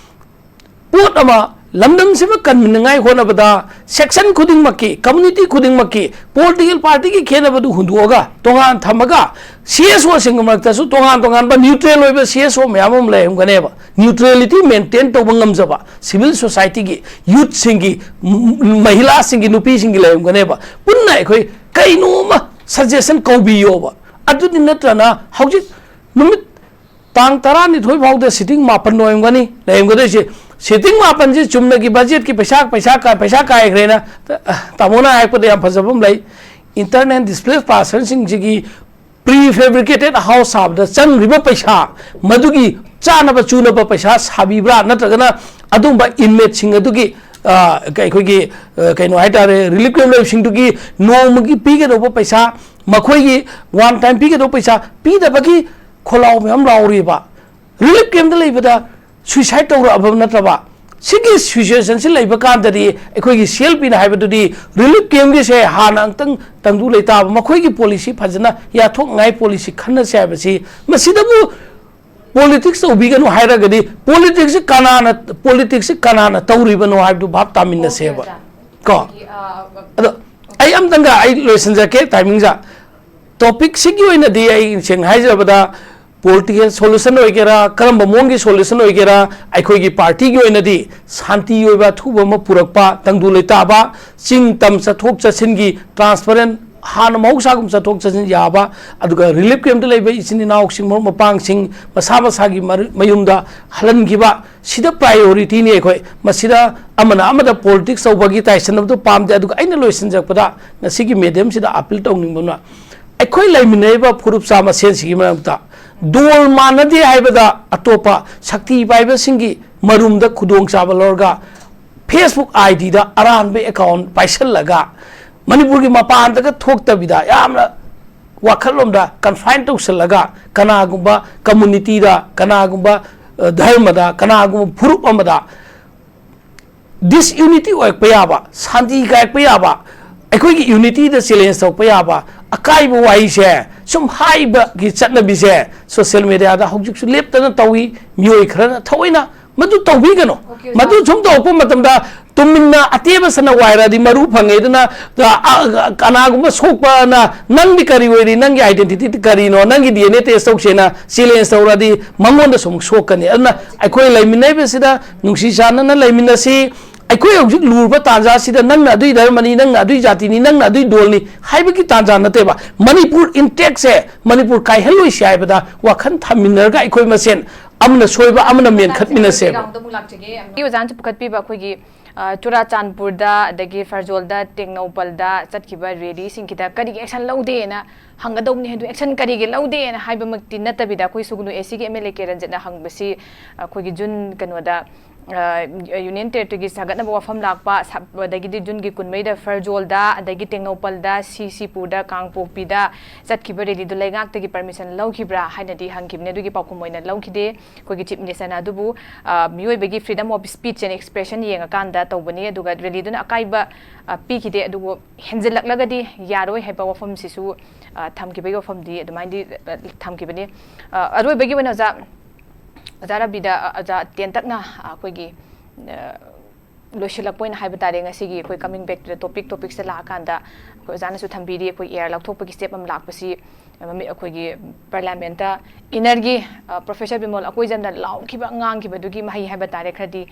ꯄꯣꯠ ꯑꯃ, ꯂꯝꯗꯝꯁꯤꯃ ꯀꯟꯅꯉꯥꯏ ꯍꯣꯠꯅꯕꯗ section ꯈꯨꯗꯤꯡꯃꯛꯀꯤ, community ꯈꯨꯗꯤꯡꯃꯛꯀꯤ, political party ꯒꯤ ꯈꯦꯠꯅꯕꯗꯨ ꯍꯨꯟꯗꯣꯛꯑꯒ, ꯇꯣꯉꯥꯟ ꯊꯝꯃꯒ, ꯁꯤ ꯑꯦꯁ ꯑꯣ ꯁꯤꯡꯒꯤ ꯃꯔꯛꯇꯁꯨ ꯇꯣꯉꯥꯟ ꯇꯣꯉꯥꯟꯕ neutral ꯑꯣꯏꯕ ꯁꯤ ꯑꯦꯁ ꯑꯣ ꯃꯌꯥꯝ ꯑꯃ ꯂꯩꯔꯝꯒꯅꯦꯕ꯫ Neutrality maintain ꯇꯧꯕ ꯉꯝꯖꯕ civil society ꯒꯤ, youth ꯁꯤꯡꯒꯤ, ꯝ-, ꯃꯍꯤꯂꯥꯁꯤꯡꯒꯤ, ꯅꯨꯄꯤꯁꯤꯡꯒꯤ ꯂꯩꯔꯝꯒꯅꯦꯕ꯫ ꯄꯨꯟꯅ ꯑꯩꯈꯣꯏ ꯀꯩꯅꯣꯝꯃ suggestion ꯀꯧꯕꯤꯌꯣꯕ꯫ ꯑꯗꯨꯗꯤ ꯅꯠꯇ꯭ꯔꯅ ꯍꯧꯖꯤꯛ ꯅꯨꯃꯤꯠ ꯇꯥꯡ ꯇꯔꯥꯅꯤꯊꯣꯏ ꯐꯥꯎꯗ sitting ꯃꯥꯄꯟ ꯑꯣꯏꯔꯝꯒꯅꯤ ꯂꯩꯔꯝꯒꯗꯣꯏꯁꯦ꯫ ꯁꯤꯇꯤꯡ ꯃꯥꯄꯟꯁꯤ ꯆꯨꯝꯅꯒꯤ ꯕꯖꯦꯠꯀꯤ ꯄꯩꯁꯥ, ꯄꯩꯁꯥ ꯀꯥ-, ꯄꯩꯁꯥ ꯀꯥꯏꯈ꯭ꯔꯦꯅ, ꯑ, ꯇꯥꯃꯣꯅ ꯍꯥꯏꯔꯛꯄꯗ ꯌꯥꯝ ꯐꯖꯕ ꯑꯃ ꯂꯩ꯫ Internally displaced personꯁꯤꯡꯁꯤꯒꯤ prefabricated house ꯁꯥꯕꯗ ꯆꯪꯈ꯭ꯔꯤꯕ ꯄꯩꯁꯥ, ꯃꯗꯨꯒꯤ ꯆꯥꯅꯕ ꯆꯨꯅꯕ ꯄꯩꯁꯥ ꯁꯥꯕꯤꯕ꯭ꯔꯥ, ꯅꯠꯇ꯭ꯔꯒꯅ ꯑꯗꯨꯝꯕ inmateꯁꯤꯡ ꯑꯗꯨꯒꯤ, ꯑ, ꯑꯩꯈꯣꯏꯒꯤ, ꯑ, ꯀꯩꯅꯣ ꯍꯥꯏꯇꯥꯔꯦ, relief camp ꯂꯩꯕꯁꯤꯡꯗꯨꯒꯤ ꯅꯣꯡꯃꯒꯤ ꯄꯤꯒꯗꯧꯕ ꯄꯩꯁꯥ, ꯃꯈꯣꯏꯒꯤ one time ꯄꯤꯒꯗꯧꯕ ꯄꯩꯁꯥ ꯄꯤꯗꯕꯒꯤ ꯈꯣꯜꯂꯥꯎ ꯃꯌꯥꯝ ꯂꯥꯎꯔꯤꯕ꯫ Relief campꯇ ꯂꯩꯕꯗ suicide ꯇꯧꯔꯛꯑꯕ ꯅꯠꯇ꯭ꯔꯕ? ꯁꯤꯒꯤ situationꯁꯤ ꯂꯩꯕ ꯀꯥꯟꯗꯗꯤ ꯑꯩꯈꯣꯏꯒꯤ CLPꯅ ꯍꯥꯏꯕꯗꯨꯗꯤ relief campꯒꯤꯁꯦ ꯍꯥꯟꯅ ꯑꯃꯨꯛꯇꯪ ꯇꯪꯗꯨ ꯂꯩꯇꯥꯕ, ꯃꯈꯣꯏꯒꯤ policy ꯐꯖꯅ ꯌꯥꯊꯣꯛꯅꯉꯥꯏ policy ꯈꯟꯅꯁꯦ ꯍꯥꯏꯕꯁꯤ, ꯃꯁꯤꯗꯕꯨ politics ꯇꯧꯕꯤꯒꯅꯨ ꯍꯥꯏꯔꯒꯗꯤ politicsꯁꯤ ꯀꯅꯥꯅ, politicsꯁꯤ ꯀꯅꯥꯅ ꯇꯧꯔꯤꯕꯅꯣ ꯍꯥꯏꯕꯗꯨ ꯚꯥꯞ ꯇꯥꯃꯤꯟꯅꯁꯦꯕ꯫ Okay, ꯀꯣ? ꯑꯣꯖꯥ꯫ ꯑꯗꯒꯤ, ꯑ, ꯑꯗꯣ ꯑꯩ ꯑꯝꯇꯪꯒ ꯑꯩ ꯂꯣꯏꯁꯤꯟꯖꯔꯛꯀꯦ timingꯁꯦ꯫ Topicꯁꯤꯒꯤ ꯑꯣꯏꯅꯗꯤ ꯑꯩ ꯁꯦꯡꯅ ꯍꯥꯏꯖꯔꯕꯗ political solution ꯑꯣꯏꯒꯦꯔꯥ, ꯀꯔꯝꯕ ꯃꯑꯣꯡꯒꯤ solution ꯑꯣꯏꯒꯦꯔꯥ, ꯑꯩꯈꯣꯏꯒꯤ partyꯒꯤ ꯑꯣꯏꯅꯗꯤ ꯁꯥꯟꯇꯤ ꯑꯣꯏꯕ ꯑꯊꯨꯕ ꯑꯃ ꯄꯨꯔꯛꯄ, ꯇꯪꯗꯨ ꯂꯩꯇꯥꯕ, ꯆꯤꯡ ꯇꯝ ꯆꯠꯊꯣꯛ ꯆꯠꯁꯤꯟꯒꯤ transparent, ꯍꯥꯟꯅ ꯃꯍꯧꯁꯥꯒꯨꯝ ꯆꯠꯊꯣꯛ ꯆꯠꯁꯤꯟ ꯌꯥꯕ, ꯑꯗꯨꯒ relief campꯇ ꯂꯩꯕ ꯏꯆꯤꯟ ꯏꯅꯥꯎꯁꯤꯡ, ꯃꯔꯨꯞ ꯃꯄꯥꯡꯁꯤꯡ ꯃꯁꯥ ꯃꯁꯥꯒꯤ ꯃꯔꯨ-, ꯃꯌꯨꯝꯗ ꯍꯜꯍꯟꯈꯤꯕ, ꯁꯤꯗ priorityꯅꯤ ꯑꯩꯈꯣꯏ꯫ ꯃꯁꯤꯗ ꯑꯃꯅ ꯑꯃꯗ politics ꯇꯧꯕꯒꯤ ꯇꯥꯏꯁꯟꯅꯕꯗꯨ ꯄꯥꯝꯗꯦ꯫ ꯑꯗꯨꯒ ꯑꯩꯅ ꯂꯣꯏꯁꯤꯟꯖꯔꯛꯄꯗ ꯉꯁꯤꯒꯤ mediumꯁꯤꯗ appeal ꯇꯧꯅꯤꯡꯕ ꯑꯃꯅ, ꯑꯩꯈꯣꯏ ꯂꯩꯃꯤꯟꯅꯔꯤꯕ ꯐꯨꯔꯨꯞꯆꯥ ꯃꯁꯦꯟꯁꯤꯒꯤ ꯃꯔꯛꯇ ꯗꯣꯜ ꯃꯥꯟꯅꯗꯦ ꯍꯥꯏꯕꯗ ꯑꯇꯣꯞꯄ ꯁꯛꯇꯤ ꯄꯥꯏꯕꯁꯤꯡꯒꯤ ꯃꯔꯨꯝꯗ ꯈꯨꯗꯣꯡꯆꯥꯕ ꯂꯧꯔꯒ Facebook IDꯗ ꯑꯔꯥꯟꯕ account ꯄꯥꯏꯁꯜꯂꯒ ꯃꯅꯤꯄꯨꯔꯒꯤ ꯃꯄꯥꯟꯗꯒ ꯊꯣꯛꯇꯕꯤꯗ ꯌꯥꯝꯅ ꯋꯥꯈꯜꯂꯣꯝꯗ confine ꯇꯧꯁꯜꯂꯒ ꯀꯅꯥꯒꯨꯝꯕ communityꯗ, ꯀꯅꯥꯒꯨꯝꯕ, ꯑ, ꯙꯔꯃꯗ, ꯀꯅꯥꯒꯨꯝꯕ ꯐꯨꯔꯨꯞ ꯑꯃꯗ disunity ꯑꯣꯏꯔꯛꯄ ꯌꯥꯕ, ꯁꯥꯟꯇꯤ ꯀꯥꯏꯔꯛꯄ ꯌꯥꯕ, ꯑꯩꯈꯣꯏꯒꯤ unityꯗ challenge ꯇꯧꯔꯛꯄ ꯌꯥꯕ ꯑꯀꯥꯏꯕ ꯋꯥꯍꯩꯁꯦ ꯁꯨꯝ ꯍꯥꯏꯕꯒꯤ ꯆꯠꯅꯕꯤꯁꯦ social mediaꯗ ꯍꯧꯖꯤꯛꯁꯨ ꯂꯦꯞꯇꯅ ꯇꯧꯏ꯫ ꯃꯤꯑꯣꯏ ꯈꯔꯅ ꯊꯑꯣꯏꯅ ꯃꯗꯨ ꯇꯧꯕꯤꯒꯅꯨ꯫ Okay, ꯑꯣꯖꯥ꯫ ꯃꯗꯨ ꯁꯨꯝ ꯇꯧꯔꯛꯄ ꯃꯇꯝꯗ ꯇꯨꯃꯤꯟꯅ ꯑꯇꯦꯕ ꯁꯅ ꯋꯥꯏꯔꯗꯤ ꯃꯔꯨ ꯐꯪꯉꯦ꯫ ꯑꯗꯨꯅ, ꯑ, ꯑ, ꯀꯅꯥꯒꯨꯝꯕ ꯁꯣꯛꯄꯅ ꯅꯪꯗꯤ ꯀꯔꯤ ꯑꯣꯏꯔꯤ, ꯅꯪꯒꯤ identity ꯀꯔꯤꯅꯣ, ꯅꯪꯒꯤ DNA test ꯇꯧꯁꯦꯅ challenge ꯇꯧꯔꯗꯤ ꯃꯉꯣꯟꯗꯁꯨ ꯑꯃꯨꯛ ꯁꯣꯛꯀꯅꯤ꯫ ꯑꯗꯨꯅ ꯑꯩꯈꯣꯏ ꯂꯩꯃꯤꯟꯅꯔꯤꯕꯁꯤꯗ ꯅꯨꯡꯁꯤ ꯆꯥꯟꯅꯅ ꯂꯩꯃꯤꯟꯅꯁꯤ꯫ ꯑꯩꯈꯣꯏ ꯍꯧꯖꯤꯛ ꯂꯨꯔꯕ ꯇꯥꯟꯖꯥꯁꯤꯗ ꯅꯪꯅ ꯑꯗꯨꯏ ꯙꯔꯃꯅꯤ, ꯅꯪꯅ ꯑꯗꯨꯏ ꯖꯥꯇꯤꯅꯤ, ꯅꯪꯅ ꯑꯗꯨꯏ ꯗꯣꯜꯅꯤ ꯍꯥꯏꯕꯒꯤ ꯇꯥꯟꯖꯥ ꯅꯠꯇꯦꯕ꯫ ꯃꯅꯤꯄꯨꯔ intactꯁꯦ ꯃꯅꯤꯄꯨꯔ ꯀꯥꯏꯍꯜꯂꯣꯏꯁꯤ ꯍꯥꯏꯕꯗ ꯋꯥꯈꯜ ꯊꯝꯃꯤꯟꯅꯔꯒ ꯑꯩꯈꯣꯏ ꯃꯁꯦꯟ ꯑꯃꯅ ꯁꯣꯏꯕ ꯑꯃꯅ ꯃꯦꯟꯈꯠꯃꯤꯟꯅꯁꯦꯕ꯫ ꯑꯩ ꯑꯣꯖꯥꯅꯁꯨ ꯄꯨꯈꯠꯄꯤꯕ ꯑꯩꯈꯣꯏꯒꯤ, ꯑ, ꯆꯨꯔꯥꯆꯥꯟꯄꯨꯔꯗ, ꯑꯗꯒꯤ ꯐꯔꯖꯣꯜꯗ, ꯇꯦꯡꯅꯧꯄꯜꯗ ꯆꯠꯈꯤꯕ ꯔꯦꯂꯤꯁꯤꯡꯁꯤꯗ ꯀꯔꯤꯒꯤ ꯑꯦꯛꯁꯟ ꯂꯧꯗꯦꯅ ꯍꯪꯒꯗꯧꯕꯅꯤ꯫ ꯑꯗꯨ ꯑꯦꯛꯁꯟ ꯀꯔꯤꯒꯤ ꯂꯧꯗꯦꯅ ꯍꯥꯏꯕꯃꯛꯇꯤ ꯅꯠꯇꯕꯤꯗ, ꯑꯩꯈꯣꯏ ꯁꯨꯒꯅꯨ ꯑꯦ ꯁꯤꯒꯤ ꯑꯦꯝ ꯑꯦꯜ ꯑꯦ ꯀꯦ ꯔꯟꯖꯤꯠꯅ ꯍꯪꯕꯁꯤ ꯑꯩꯈꯣꯏꯒꯤ ꯖꯨꯟ ꯀꯩꯅꯣꯗ, ꯑ, ꯌꯨꯅꯤꯌꯟ ꯇꯦꯔꯤꯇꯣꯔꯤꯒꯤ ꯁꯥꯒꯠꯅꯕ ꯋꯥꯐꯝ ꯂꯥꯛꯄ, ꯁ-, ꯑꯗꯒꯤꯗꯤ ꯖꯨꯟꯒꯤ ꯀꯨꯟꯃꯔꯤꯗ ꯐꯔꯖꯣꯜꯗ, ꯑꯗꯒꯤ ꯇꯦꯡꯅꯧꯄꯜꯗ, ꯁꯤ ꯁꯤꯄꯨꯔꯗ, ꯀꯥꯡꯄꯣꯛꯄꯤꯗ ꯆꯠꯈꯤꯕ ꯔꯦꯂꯤꯗꯨ ꯂꯩꯉꯥꯛꯇꯒꯤ ꯄꯔꯃꯤꯁꯟ ꯂꯧꯈꯤꯕ꯭ꯔꯥ ꯍꯥꯏꯅꯗꯤ ꯍꯪꯈꯤꯕꯅꯤ꯫ ꯑꯗꯨꯒꯤ ꯄꯥꯎꯈꯨꯝ ꯑꯣꯏꯅ ꯂꯧꯈꯤꯗꯦ꯫ ꯑꯩꯈꯣꯏꯒꯤ ꯆꯤꯐ ꯃꯤꯅꯤꯁꯇꯔꯅ ꯑꯗꯨꯕꯨ, ꯑ, ꯃꯤꯑꯣꯏꯕꯒꯤ freedom of speech and expression ꯌꯦꯡꯉꯀꯥꯟꯗ ꯇꯧꯕꯅꯤ, ꯑꯗꯨꯒ ꯔꯦꯂꯤꯗꯨꯅ ꯑꯀꯥꯏꯕ, ꯑ, ꯄꯤꯈꯤꯗꯦ, ꯑꯗꯨꯕꯨ ꯍꯦꯟꯖꯤꯜꯂꯛꯂꯒꯗꯤ ꯌꯥꯔꯣꯏ ꯍꯥꯏꯕ ꯋꯥꯐꯝꯁꯤꯁꯨ, ꯑ, ꯊꯝꯈꯤꯕꯒꯤ ꯋꯥꯐꯝꯗꯤ ꯑꯗꯨꯃꯥꯏꯅꯗꯤ, ꯑ, ꯊꯝꯈꯤꯕꯅꯤ꯫ ꯑ, ꯑꯔꯣꯏꯕꯒꯤ ꯑꯣꯏꯅ ꯑꯣꯖꯥ, ꯑꯣꯖꯥ ꯔꯕꯤꯗ, ꯑ, ꯑꯣꯖꯥ ꯇꯦꯟꯇꯛꯅ, ꯑ, ꯑꯩꯈꯣꯏꯒꯤ, ꯑ, ꯂꯣꯏꯁꯤꯜꯂꯛꯄ ꯑꯣꯏꯅ ꯍꯥꯏꯕ ꯇꯥꯔꯦ, ꯉꯁꯤꯒꯤ ꯑꯩꯈꯣꯏ coming back to the topic, topics ꯇ ꯂꯥꯛꯑꯀꯥꯟꯗ ꯑꯩꯈꯣꯏ ꯑꯣꯖꯥꯅꯁꯨ ꯊꯝꯕꯤꯔꯤ, ꯑꯩꯈꯣꯏ ꯑꯦꯌꯔ ꯂꯧꯊꯣꯛꯄꯒꯤ step ꯑꯃ ꯂꯥꯛꯄꯁꯤ, ꯃꯃꯤ-, ꯑꯩꯈꯣꯏꯒꯤ ꯄꯥꯔꯂꯤꯌꯥꯃꯦꯟꯠꯇ ꯏꯟꯅꯔꯒꯤ, ꯑ, ꯄ꯭ꯔꯣꯐꯦꯁꯔ ꯕꯤꯃꯣꯜ ꯑꯀꯣꯏꯖꯝꯅ ꯂꯥꯎꯈꯤꯕ, ꯉꯥꯡꯈꯤꯕꯗꯨꯒꯤ ꯃꯍꯩ ꯍꯥꯏꯕ ꯇꯥꯔꯦ, ꯈꯔꯗꯤ,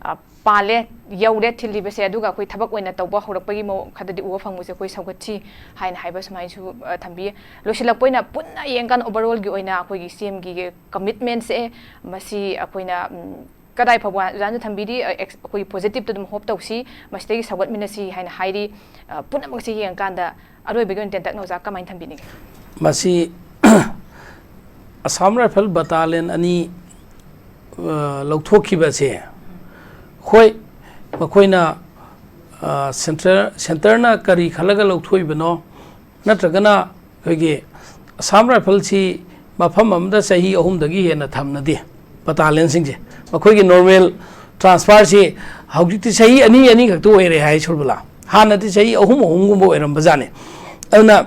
ꯑ, ꯄꯥꯜꯂꯦ, ꯌꯧꯔꯦ ꯊꯤꯜꯂꯤꯕꯁꯦ꯫ ꯑꯗꯨꯒ ꯑꯩꯈꯣꯏ ꯊꯕꯛ ꯑꯣꯏꯅ ꯇꯧꯕ ꯍꯧꯔꯛꯄꯒꯤ ꯃꯑꯣꯡ ꯈꯔꯗꯤ ꯎꯕ ꯐꯪꯕꯁꯦ ꯑꯩꯈꯣꯏ ꯁꯧꯒꯠꯁꯤ ꯍꯥꯏꯅ ꯍꯥꯏꯕ ꯁꯨꯃꯥꯏꯅꯁꯨ, ꯑ, ꯊꯝꯕꯤ꯫ ꯂꯣꯏꯁꯤꯜꯂꯛꯄ ꯑꯣꯏꯅ ꯄꯨꯟꯅ ꯌꯦꯡꯀꯥꯟꯗ overall ꯒꯤ ꯑꯣꯏꯅ ꯑꯩꯈꯣꯏꯒꯤ ꯁꯤ ꯑꯦꯝꯒꯤ commitment ꯁꯦ ꯃꯁꯤ ꯑꯩꯈꯣꯏꯅ, ꯎꯝ, ꯀꯗꯥꯏ ꯐꯥꯎꯕ ꯑꯣꯖꯥꯅ ꯊꯝꯕꯤꯔꯤ, ꯑ, ꯑꯦꯛꯁ-, ꯑꯩꯈꯣꯏꯒꯤ positive ꯇ ꯑꯗꯨꯝ hope ꯇꯧꯁꯤ, ꯃꯁꯤꯗꯒꯤ ꯁꯧꯒꯠꯃꯤꯟꯅꯁꯤ ꯍꯥꯏꯅ ꯍꯥꯏꯔꯤ꯫ ꯑ, ꯄꯨꯝꯅꯃꯛꯁꯤ ꯌꯦꯡꯉꯀꯥꯟꯗ ꯑꯔꯣꯏꯕꯒꯤ ꯑꯣꯏꯅ ꯇꯦꯟꯇꯛꯅ ꯑꯣꯖꯥ ꯀꯃꯥꯏꯅ ꯊꯝꯕꯤꯅꯤꯡꯉꯤ? ꯃꯁꯤ ꯑꯁꯥꯝ ꯔꯥꯏꯐꯜ ꯕꯇꯥꯂꯤꯌꯟ ꯑꯅꯤ, ꯑ, ꯂꯧꯊꯣꯛꯈꯤꯕꯁꯦ, ꯍꯣꯏ, ꯃꯈꯣꯏꯅ, ꯑ, ꯁꯦꯟꯇꯔ, ꯁꯦꯟꯇꯔꯅ ꯀꯔꯤ ꯈꯜꯂꯒ ꯂꯧꯊꯣꯛꯏꯕꯅꯣ, ꯅꯠꯇ꯭ꯔꯒꯅ ꯑꯩꯈꯣꯏꯒꯤ ꯑꯁꯥꯝ ꯔꯥꯏꯐꯜꯁꯤ ꯃꯐꯝ ꯑꯃꯗ ꯆꯍꯤ ꯑꯍꯨꯝꯗꯒꯤ ꯍꯦꯟꯅ ꯊꯝꯅꯗꯦ ꯕꯇꯥꯂꯤꯌꯟꯁꯤꯡꯁꯦ꯫ ꯃꯈꯣꯏꯒꯤ normal transfer ꯁꯤ ꯍꯧꯖꯤꯛꯇꯤ ꯆꯍꯤ ꯑꯅꯤ ꯑꯅꯤ ꯈꯛꯇ ꯑꯣꯏꯔꯦ ꯍꯥꯏ ꯁꯨꯔꯕꯂꯥ꯫ ꯍꯥꯟꯅꯗꯤ ꯆꯍꯤ ꯑꯍꯨꯝ ꯑꯍꯨꯝꯒꯨꯝꯕ ꯑꯣꯏꯔꯝꯕꯖꯥꯠꯅꯤ꯫ ꯑꯗꯨꯅ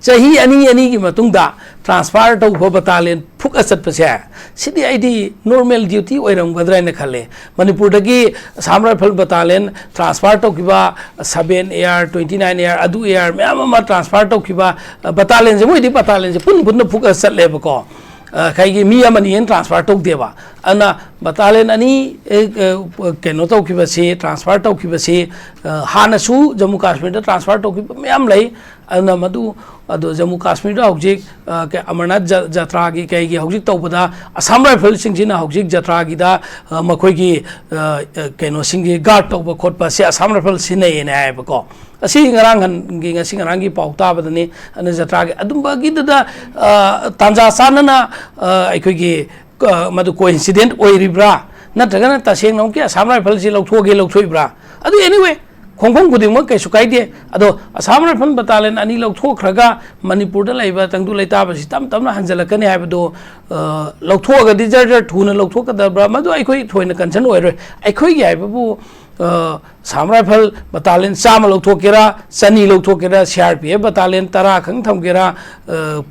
ꯆꯍꯤ ꯑꯅꯤ ꯑꯅꯤꯒꯤ ꯃꯇꯨꯡꯗ transfer ꯇꯧꯕ ꯕꯇꯥꯂꯤꯌꯟ ꯐꯨꯛꯑ ꯆꯠꯄꯁꯦ, ꯁꯤꯗꯤ ꯑꯩꯗꯤ normal duty ꯑꯣꯏꯔꯝꯒꯗ꯭ꯔꯥ ꯍꯥꯏꯅ ꯈꯜꯂꯦ꯫ ꯃꯅꯤꯄꯨꯔꯗꯒꯤ ꯑꯁꯥꯝ ꯔꯥꯏꯐꯜ ꯕꯇꯥꯂꯤꯌꯟ transfer ꯇꯧꯈꯤꯕ, seven A R, twenty nine A R, ꯑꯗꯨ A R ꯃꯌꯥꯝ ꯑꯃ transfer ꯇꯧꯈꯤꯕ, ꯑ, ꯕꯇꯥꯂꯤꯌꯟꯁꯦ, ꯃꯣꯏꯗꯤ ꯕꯇꯥꯂꯤꯌꯟꯁꯦ ꯄꯨꯟ ꯄꯨꯟꯅ ꯐꯨꯛꯑ ꯆꯠꯂꯦꯕꯀꯣ꯫ ꯑ, ꯀꯩꯒꯤ ꯃꯤ ꯑꯃꯅꯤ ꯍꯦꯟꯅ transfer ꯇꯧꯗꯦꯕ꯫ ꯑꯗꯨꯅ ꯕꯇꯥꯂꯤꯌꯟ ꯑꯅꯤ, ꯑꯦ, ꯑꯦ, ꯀꯩꯅꯣ ꯇꯧꯈꯤꯕꯁꯤ, transfer ꯇꯧꯈꯤꯕꯁꯤ, ꯑ, ꯍꯥꯟꯅꯁꯨ ꯖꯝꯃꯨ ꯀꯥꯁꯃꯤꯔꯗ transfer ꯇꯧꯈꯤꯕ ꯃꯌꯥꯝ ꯂꯩ꯫ ꯑꯗꯨꯅ ꯃꯗꯨ, ꯑꯗꯣ ꯖꯃꯨ ꯀꯥꯁꯃꯤꯔꯗ ꯍꯧꯖꯤꯛ, ꯑ, ꯀ-, ꯑꯃꯔꯅꯥꯊ ꯖ-, ꯖꯇ꯭ꯔꯥꯒꯤ ꯀꯩꯒꯤ ꯍꯧꯖꯤꯛ ꯇꯧꯕꯗ ꯑꯁꯥꯝ ꯔꯥꯏꯐꯜꯁꯤꯡꯁꯤꯅ ꯍꯧꯖꯤꯛ ꯖꯇ꯭ꯔꯥꯒꯤꯗ, ꯑ, ꯃꯈꯣꯏꯒꯤ, ꯑ, ꯑ, ꯀꯩꯅꯣꯁꯤꯡꯒꯤ ꯒꯥꯔꯗ ꯇꯧꯕ ꯈꯣꯠꯄ ꯑꯁꯤ ꯑꯁꯥꯝ ꯔꯥꯏꯐꯜ ꯁꯤꯖꯤꯟꯅꯩꯌꯦꯅ ꯍꯥꯏꯌꯦꯕꯀꯣ꯫ ꯑꯁꯤ ꯉꯔꯥꯡ ꯍꯟꯒꯤ, ꯉꯁꯤ ꯉꯔꯥꯡꯒꯤ ꯄꯥꯎ ꯇꯥꯕꯗꯅꯤ꯫ ꯑꯗꯨꯅ ꯖꯇ꯭ꯔꯥꯒꯤ ꯑꯗꯨꯝꯕꯒꯤꯗꯨꯗ, ꯑ, ꯇꯥꯟꯖꯥ ꯆꯥꯅꯅ, ꯑ, ꯑꯩꯈꯣꯏꯒꯤ, ꯑ, ꯃꯗꯨ ꯀꯣꯏꯟꯁꯤꯗꯦꯟ ꯑꯣꯏꯔꯤꯕ꯭ꯔꯥ, ꯅꯠꯇ꯭ꯔꯒꯅ ꯇꯁꯦꯡꯅꯃꯛꯀꯤ ꯑꯁꯥꯝ ꯔꯥꯏꯐꯜꯁꯤ ꯂꯧꯊꯣꯛꯑꯒꯦ ꯂꯧꯊꯣꯛꯏꯕ꯭ꯔꯥ? ꯑꯗꯨ anyway, ꯈꯣꯡꯐꯝ ꯈꯨꯗꯤꯡꯃꯛ ꯀꯩꯁꯨ ꯀꯥꯏꯗꯦ꯫ ꯑꯗꯣ ꯑꯁꯥꯝ ꯔꯥꯏꯐꯜ ꯕꯇꯥꯂꯤꯌꯟ ꯑꯅꯤ ꯂꯧꯊꯣꯛꯈ꯭ꯔꯒ ꯃꯅꯤꯄꯨꯔꯗ ꯂꯩꯕ ꯇꯪꯗꯨ ꯂꯩꯇꯥꯕꯁꯤ ꯇꯞ ꯇꯞꯅ ꯍꯟꯖꯤꯜꯂꯛꯀꯅꯤ ꯍꯥꯏꯕꯗꯣ, ꯑ, ꯂꯧꯊꯣꯛꯑꯒꯗꯤ ꯖꯔ ꯖꯔ ꯊꯨꯅ ꯂꯧꯊꯣꯛꯀꯗꯕ꯭ꯔꯥ, ꯃꯗꯨ ꯑꯩꯈꯣꯏ ꯊꯣꯏꯅ concern ꯑꯣꯏꯔꯣꯏ꯫ ꯑꯩꯈꯣꯏꯒꯤ ꯍꯥꯏꯕꯕꯨ, ꯑ, ꯑꯁꯥꯝ ꯔꯥꯏꯐꯜ ꯕꯇꯥꯂꯤꯌꯟ ꯆꯥꯝꯃ ꯂꯧꯊꯣꯛꯀꯦꯔꯥ, ꯆꯅꯤ ꯂꯧꯊꯣꯛꯀꯦꯔꯥ, C R P F ꯕꯇꯥꯂꯤꯌꯟ ꯇꯔꯥ ꯈꯪ ꯊꯝꯒꯦꯔꯥ, ꯑ,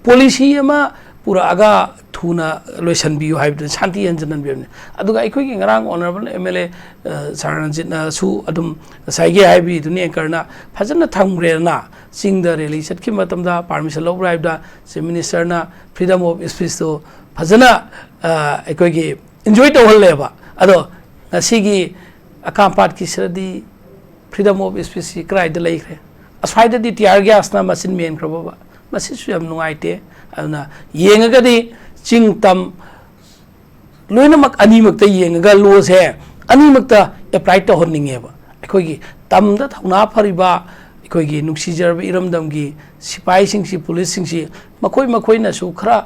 ꯄꯣꯂꯤꯁꯤ ꯑꯃ ꯄꯨꯔꯛꯑꯒ ꯊꯨꯅ ꯂꯣꯏꯁꯤꯟꯕꯤꯌꯨ ꯍꯥꯏꯕꯗꯨꯅꯤ, ꯁꯥꯟꯇꯤ ꯍꯟꯖꯤꯟꯍꯟꯕꯤꯌꯨ ꯍꯥꯏꯕꯅꯤ꯫ ꯑꯗꯨꯒ ꯑꯩꯈꯣꯏꯒꯤ ꯉꯔꯥꯡ honourable M L A, ꯑ, ꯁꯥꯔ ꯔꯟꯖꯤꯠꯅꯁꯨ ꯑꯗꯨꯝ ꯉꯁꯥꯏꯒꯤ ꯍꯥꯏꯕꯤꯗꯨꯅꯤ, anchorꯅ ꯐꯖꯅ ꯊꯝꯈ꯭ꯔꯦꯗꯅ꯫ ꯆꯤꯡꯗ rally ꯆꯠꯈꯤꯕ ꯃꯇꯝꯗ permission ꯂꯧꯕ꯭ꯔꯥ ꯍꯥꯏꯕꯗ Chief Ministerꯅ freedom of speechꯇꯨ ꯐꯖꯅ, ꯑ, ꯑꯩꯈꯣꯏꯒꯤ enjoy ꯇꯧꯍꯜꯂꯦꯕ꯫ ꯑꯗꯣ ꯉꯁꯤꯒꯤ ꯑꯀꯥꯝꯄꯥꯠꯀꯤꯁꯤꯗꯗꯤ freedom of speechꯁꯤ ꯀꯗꯥꯏꯗ ꯂꯩꯈ꯭ꯔꯦ? ꯑꯁ꯭ꯋꯥꯏꯗꯗꯤ tear gasꯅ ꯃꯆꯤꯟ ꯃꯦꯟꯈ꯭ꯔꯕꯕ? ꯃꯁꯤꯁꯨ ꯌꯥꯝ ꯅꯨꯡꯉꯥꯏꯇꯦ꯫ ꯑꯗꯨꯅ ꯌꯦꯡꯉꯒꯗꯤ ꯆꯤꯡ ꯇꯝ ꯂꯣꯏꯅꯃꯛ ꯑꯅꯤꯃꯛꯇ ꯌꯦꯡꯉꯒ lawꯁꯦ ꯑꯅꯤꯃꯛꯇ apply ꯇꯧꯍꯟꯅꯤꯡꯉꯦꯕ꯫ ꯑꯩꯈꯣꯏꯒꯤ ꯇꯝꯗ ꯊꯧꯅꯥ ꯐꯔꯤꯕ, ꯑꯩꯈꯣꯏꯒꯤ ꯅꯨꯡꯁꯤꯖꯔꯕ ꯏꯔꯝꯗꯝꯒꯤ ꯁꯤꯐꯥꯏꯁꯤꯡꯁꯤ, ꯄꯨꯂꯤꯁꯁꯤꯡꯁꯤ, ꯃꯈꯣꯏ ꯃꯈꯣꯏꯅꯁꯨ ꯈꯔ,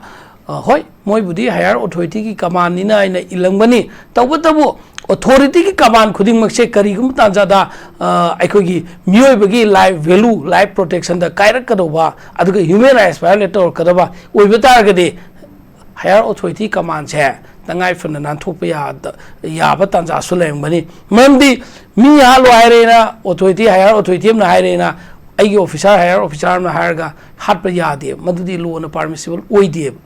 ꯑ, ꯍꯣꯏ, ꯃꯣꯏꯕꯨꯗꯤ higher authorityꯒꯤ commandꯅꯤꯅ ꯍꯥꯏꯅ ꯏꯜꯂꯝꯒꯅꯤ, ꯇꯧꯕꯇꯕꯨ authorityꯒꯤ command ꯈꯨꯗꯤꯡꯃꯛꯁꯦ ꯀꯔꯤꯒꯨꯝꯕ ꯇꯥꯟꯖꯥꯗ, ꯑ, ꯑꯩꯈꯣꯏꯒꯤ ꯃꯤꯑꯣꯏꯕꯒꯤ life value, life protectionꯗ ꯀꯥꯏꯔꯛꯀꯗꯧꯕ, ꯑꯗꯨꯒ human rights violate ꯇꯧꯔꯛꯀꯗꯕ ꯑꯣꯏꯕ ꯇꯥꯔꯒꯗꯤ, higher authority commandꯁꯦ ꯇꯉꯥꯏ ꯐꯗꯅ ꯅꯥꯟꯊꯣꯛꯄ ꯌꯥꯗ-, ꯌꯥꯕ ꯇꯥꯟꯖꯥꯁꯨ ꯂꯩꯔꯝꯒꯅꯤ꯫ ꯃꯔꯝꯗꯤ ꯃꯤ ꯍꯥꯠꯂꯣ ꯍꯥꯏꯔꯦꯅ authority, higher authority ꯑꯃꯅ ꯍꯥꯏꯔꯦꯅ, ꯑꯩꯒꯤ officer, higher officer ꯑꯃꯅ ꯍꯥꯏꯔꯒ ꯍꯥꯠꯄ ꯌꯥꯗꯦꯕ, ꯃꯗꯨꯗꯤ lawꯅ permissible ꯑꯣꯏꯗꯦꯕ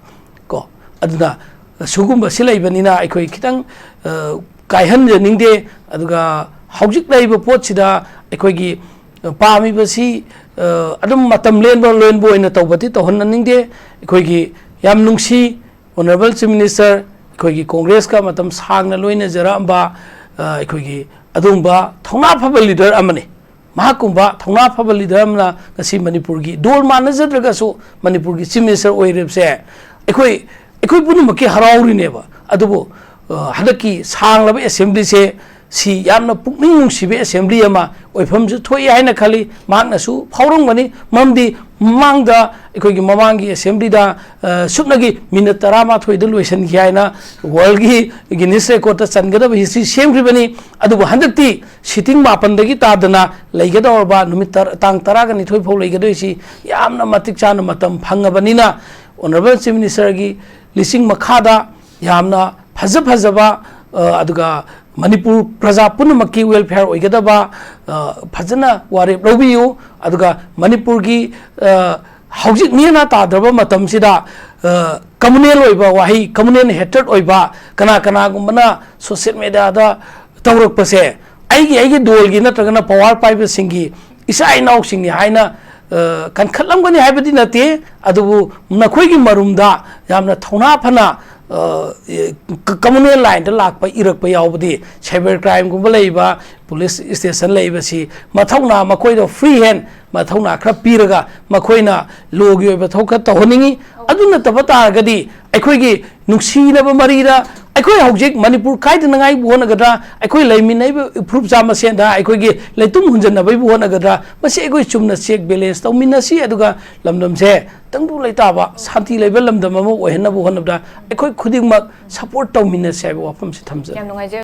ꯀꯣ꯫ ꯑꯗꯨꯅ ꯁꯤꯒꯨꯝꯕꯁꯤ ꯂꯩꯕꯅꯤꯅ ꯑꯩꯈꯣꯏ ꯈꯤꯇꯪ, ꯑ, ꯀꯥꯏꯍꯟꯖꯅꯤꯡꯗꯦ꯫ ꯑꯗꯨꯒ ꯍꯧꯖꯤꯛ ꯂꯩꯔꯤꯕ ꯄꯣꯠꯁꯤꯗ ꯑꯩꯈꯣꯏꯒꯤ, ꯑ, ꯄꯥꯝꯃꯤꯕꯁꯤ, ꯑ, ꯑꯗꯨꯝ ꯃꯇꯝ ꯂꯦꯟꯕ ꯂꯦꯟꯕ ꯑꯣꯏꯅ ꯇꯧꯕꯗꯤ ꯇꯧꯍꯟꯅꯅꯤꯡꯗꯦ꯫ ꯑꯩꯈꯣꯏꯒꯤ ꯌꯥꯝ ꯅꯨꯡꯁꯤ, Honourable Chief Minister, ꯑꯩꯈꯣꯏꯒꯤ Congressꯀ ꯃꯇꯝ ꯁꯥꯡꯅ ꯂꯣꯏꯅꯖꯔꯛꯑꯝꯕ, ꯑ, ꯑꯩꯈꯣꯏꯒꯤ ꯑꯗꯨꯒꯨꯝꯕ ꯊꯧꯅꯥ ꯐꯕ leader ꯑꯃꯅꯤ꯫ ꯃꯍꯥꯛꯀꯨꯝꯕ ꯊꯧꯅꯥ ꯐꯕ ꯂꯤꯗꯔ ꯑꯃꯅ ꯉꯁꯤ ꯃꯅꯤꯄꯨꯔꯒꯤ ꯗꯣꯜ ꯃꯥꯟꯅꯖꯗ꯭ꯔꯒꯁꯨ ꯃꯅꯤꯄꯨꯔꯒꯤ ꯆꯤꯐ ꯃꯤꯅꯤꯁꯇꯔ ꯑꯣꯏꯔꯤꯕꯁꯦ ꯑꯩꯈꯣꯏ ꯑꯩꯈꯣꯏ ꯄꯨꯝꯅꯃꯛꯀꯤ ꯍꯔꯥꯎꯔꯤꯅꯦꯕ꯫ ꯑꯗꯨꯕꯨ ꯑ, ꯍꯟꯗꯛꯀꯤ ꯁꯥꯡꯂꯕ ꯑꯦꯁꯦꯝꯕ꯭ꯂꯤꯁꯦ ꯁꯤ ꯌꯥꯝꯅ ꯄꯨꯛꯅꯤꯡ ꯅꯨꯡꯁꯤꯕ ꯑꯦꯁꯦꯝꯕ꯭ꯂꯤ ꯑꯃ ꯑꯣꯏꯐꯝꯁꯨ ꯊꯣꯛꯏ ꯍꯥꯏꯅ ꯈꯜꯂꯤ꯫ ꯃꯍꯥꯛꯅꯁꯨ ꯐꯥꯎꯔꯝꯒꯅꯤ, ꯃꯔꯝꯗꯤ ꯃꯃꯥꯡꯗ ꯑꯩꯈꯣꯏꯒꯤ ꯃꯃꯥꯡꯒꯤ ꯑꯦꯁꯦꯝꯕ꯭ꯂꯤꯗ ꯑ, ꯁꯨꯞꯅꯒꯤ ꯃꯤꯅꯠ ꯇꯔꯥꯃꯥꯊꯣꯏꯗ ꯂꯣꯏꯁꯤꯟꯈꯤ ꯍꯥꯏꯅ ꯋꯥꯔꯜꯒꯤ ꯒꯤꯅꯤꯁ ꯔꯦꯀꯣꯔꯠꯇ ꯆꯟꯒꯗꯕ ꯍꯤꯁꯇ꯭ꯔꯤ ꯁꯦꯝꯈ꯭ꯔꯤꯕꯅꯤ꯫ ꯑꯗꯨꯕꯨ ꯍꯟꯗꯛꯇꯤ ꯁꯤꯇꯤꯡ ꯃꯥꯄꯟꯗꯒꯤ ꯇꯥꯗꯅ ꯂꯩꯒꯗꯧꯔꯕ ꯅꯨꯃꯤꯠ ꯇꯔ-, ꯇꯥꯡ ꯇꯔꯥꯒ ꯅꯤꯊꯣꯏ ꯐꯥꯎ ꯂꯩꯒꯗꯣꯏꯁꯤ ꯌꯥꯝꯅ ꯃꯇꯤꯛ ꯆꯥꯅ ꯃꯇꯝ ꯐꯪꯉꯕꯅꯤꯅ ꯑꯣꯅꯔꯦꯕꯜ ꯆꯤꯐ ꯃꯤꯅꯤꯁꯇꯔꯒꯤ ꯂꯤꯁꯤꯡ ꯃꯈꯥꯗ ꯌꯥꯝꯅ ꯐꯖ ꯐꯖꯕ, ꯑ, ꯑꯗꯨꯒ ꯃꯅꯤꯄꯨꯔ ꯄ꯭ꯔꯖꯥ ꯄꯨꯝꯅꯃꯛꯀꯤ ꯋꯦꯜꯐꯤꯌꯔ ꯑꯣꯏꯒꯗꯕ, ꯑ, ꯐꯖꯅ ꯋꯥꯔꯦꯞ ꯂꯧꯕꯤꯌꯨ꯫ ꯑꯗꯨꯒ ꯃꯅꯤꯄꯨꯔꯒꯤ, ꯑ, ꯍꯧꯖꯤꯛ ꯅꯦꯅꯥ ꯇꯥꯗ꯭ꯔꯕ ꯃꯇꯝꯁꯤꯗ, ꯑ, ꯀꯝꯃꯨꯅꯦꯜ ꯑꯣꯏꯕ ꯋꯥꯍꯩ, ꯀꯝꯃꯨꯅꯦꯜ ꯍꯦꯇ꯭ꯔꯦꯠ ꯑꯣꯏꯕ ꯀꯅꯥ ꯀꯅꯥꯒꯨꯝꯕꯅ ꯁꯣꯁꯤꯌꯦꯜ ꯃꯦꯗꯤꯌꯥꯗ ꯇꯧꯔꯛꯄꯁꯦ ꯑꯩꯒꯤ, ꯑꯩꯒꯤ ꯗꯣꯜꯒꯤ ꯅꯠꯇ꯭ꯔꯒꯅ ꯄꯋꯥꯔ ꯄꯥꯏꯕꯁꯤꯡꯒꯤ ꯏꯆꯥ ꯏꯅꯥꯎꯁꯤꯡꯅꯤ ꯍꯥꯏꯅ, ꯑ, ꯀꯟꯈꯠꯂꯝꯒꯅꯤ ꯍꯥꯏꯕꯗꯤ ꯅꯠꯇꯦ, ꯑꯗꯨꯕꯨ ꯅꯈꯣꯏꯒꯤ ꯃꯔꯨꯝꯗ ꯌꯥꯝꯅ ꯊꯧꯅꯥ ꯐꯅ, ꯑ, ꯀ-, ꯀꯝꯃꯨꯅꯦꯜ ꯂꯥꯏꯟꯗ ꯂꯥꯛꯄ ꯏꯔꯛꯄ ꯌꯥꯎꯕꯗꯤ ꯁꯥꯏꯕꯔ ꯀ꯭ꯔꯥꯏꯝꯒꯨꯝꯕ ꯂꯩꯕ, ꯄꯨꯂꯤꯁ ꯁ꯭ꯇꯦꯁꯟ ꯂꯩꯕꯁꯤ ꯃꯊꯧꯅꯥ ꯃꯈꯣꯏꯗ ꯐ꯭ꯔꯤ ꯍꯦꯟ ꯃꯊꯧꯅꯥ ꯈꯔ ꯄꯤꯔꯒ ꯃꯈꯣꯏꯅ ꯂꯣꯒꯤ ꯑꯣꯏꯕ ꯊꯕꯛ ꯈꯔ ꯇꯧꯍꯟꯅꯤꯡꯉꯤ꯫ ꯑꯗꯨ ꯅꯠꯇꯕ ꯇꯥꯔꯒꯗꯤ ꯑꯩꯈꯣꯏꯒꯤ ꯅꯨꯡꯁꯤꯅꯕ ꯃꯔꯤꯗ ꯑꯩꯈꯣꯏ ꯍꯧꯖꯤꯛ ꯃꯅꯤꯄꯨꯔ ꯀꯥꯏꯗꯅꯉꯥꯏꯕꯨ ꯍꯣꯠꯅꯒꯗ꯭ꯔꯥ, ꯑꯩꯈꯣꯏ ꯂꯩꯃꯤꯟꯅꯩꯕ ꯐꯨꯔꯨꯞ ꯆꯥ ꯃꯁꯦꯟꯗ ꯑꯩꯈꯣꯏꯒꯤ ꯂꯩꯇꯨꯝ ꯍꯨꯟꯖꯟꯅꯕꯒꯤꯕꯨ ꯍꯣꯠꯅꯒꯗ꯭ꯔꯥ, ꯃꯁꯤ ꯑꯩꯈꯣꯏ ꯆꯨꯝꯅ ꯆꯦꯛ ꯕꯦꯂꯦꯟꯁ ꯇꯧꯃꯤꯟꯅꯁꯤ, ꯑꯗꯨꯒ ꯂꯝꯗꯝꯁꯦ ꯇꯪꯗꯨ ꯂꯩꯇꯥꯕ ꯁꯥꯟꯇꯤ ꯂꯩꯕ ꯂꯝꯗꯝ ꯑꯃ ꯑꯣꯏꯍꯟꯅꯕ ꯍꯣꯠꯅꯕꯗ ꯑꯩꯈꯣꯏ ꯈꯨꯗꯤꯡꯃꯛ ꯁꯄꯣꯔꯠ ꯇꯧꯃꯤꯟꯅꯁꯤ ꯍꯥꯏꯕ ꯋꯥꯐꯝꯁꯤ ꯊꯝꯖꯒꯦ꯫ ꯌꯥꯝ ꯅꯨꯡꯉꯥꯏꯖꯩ꯫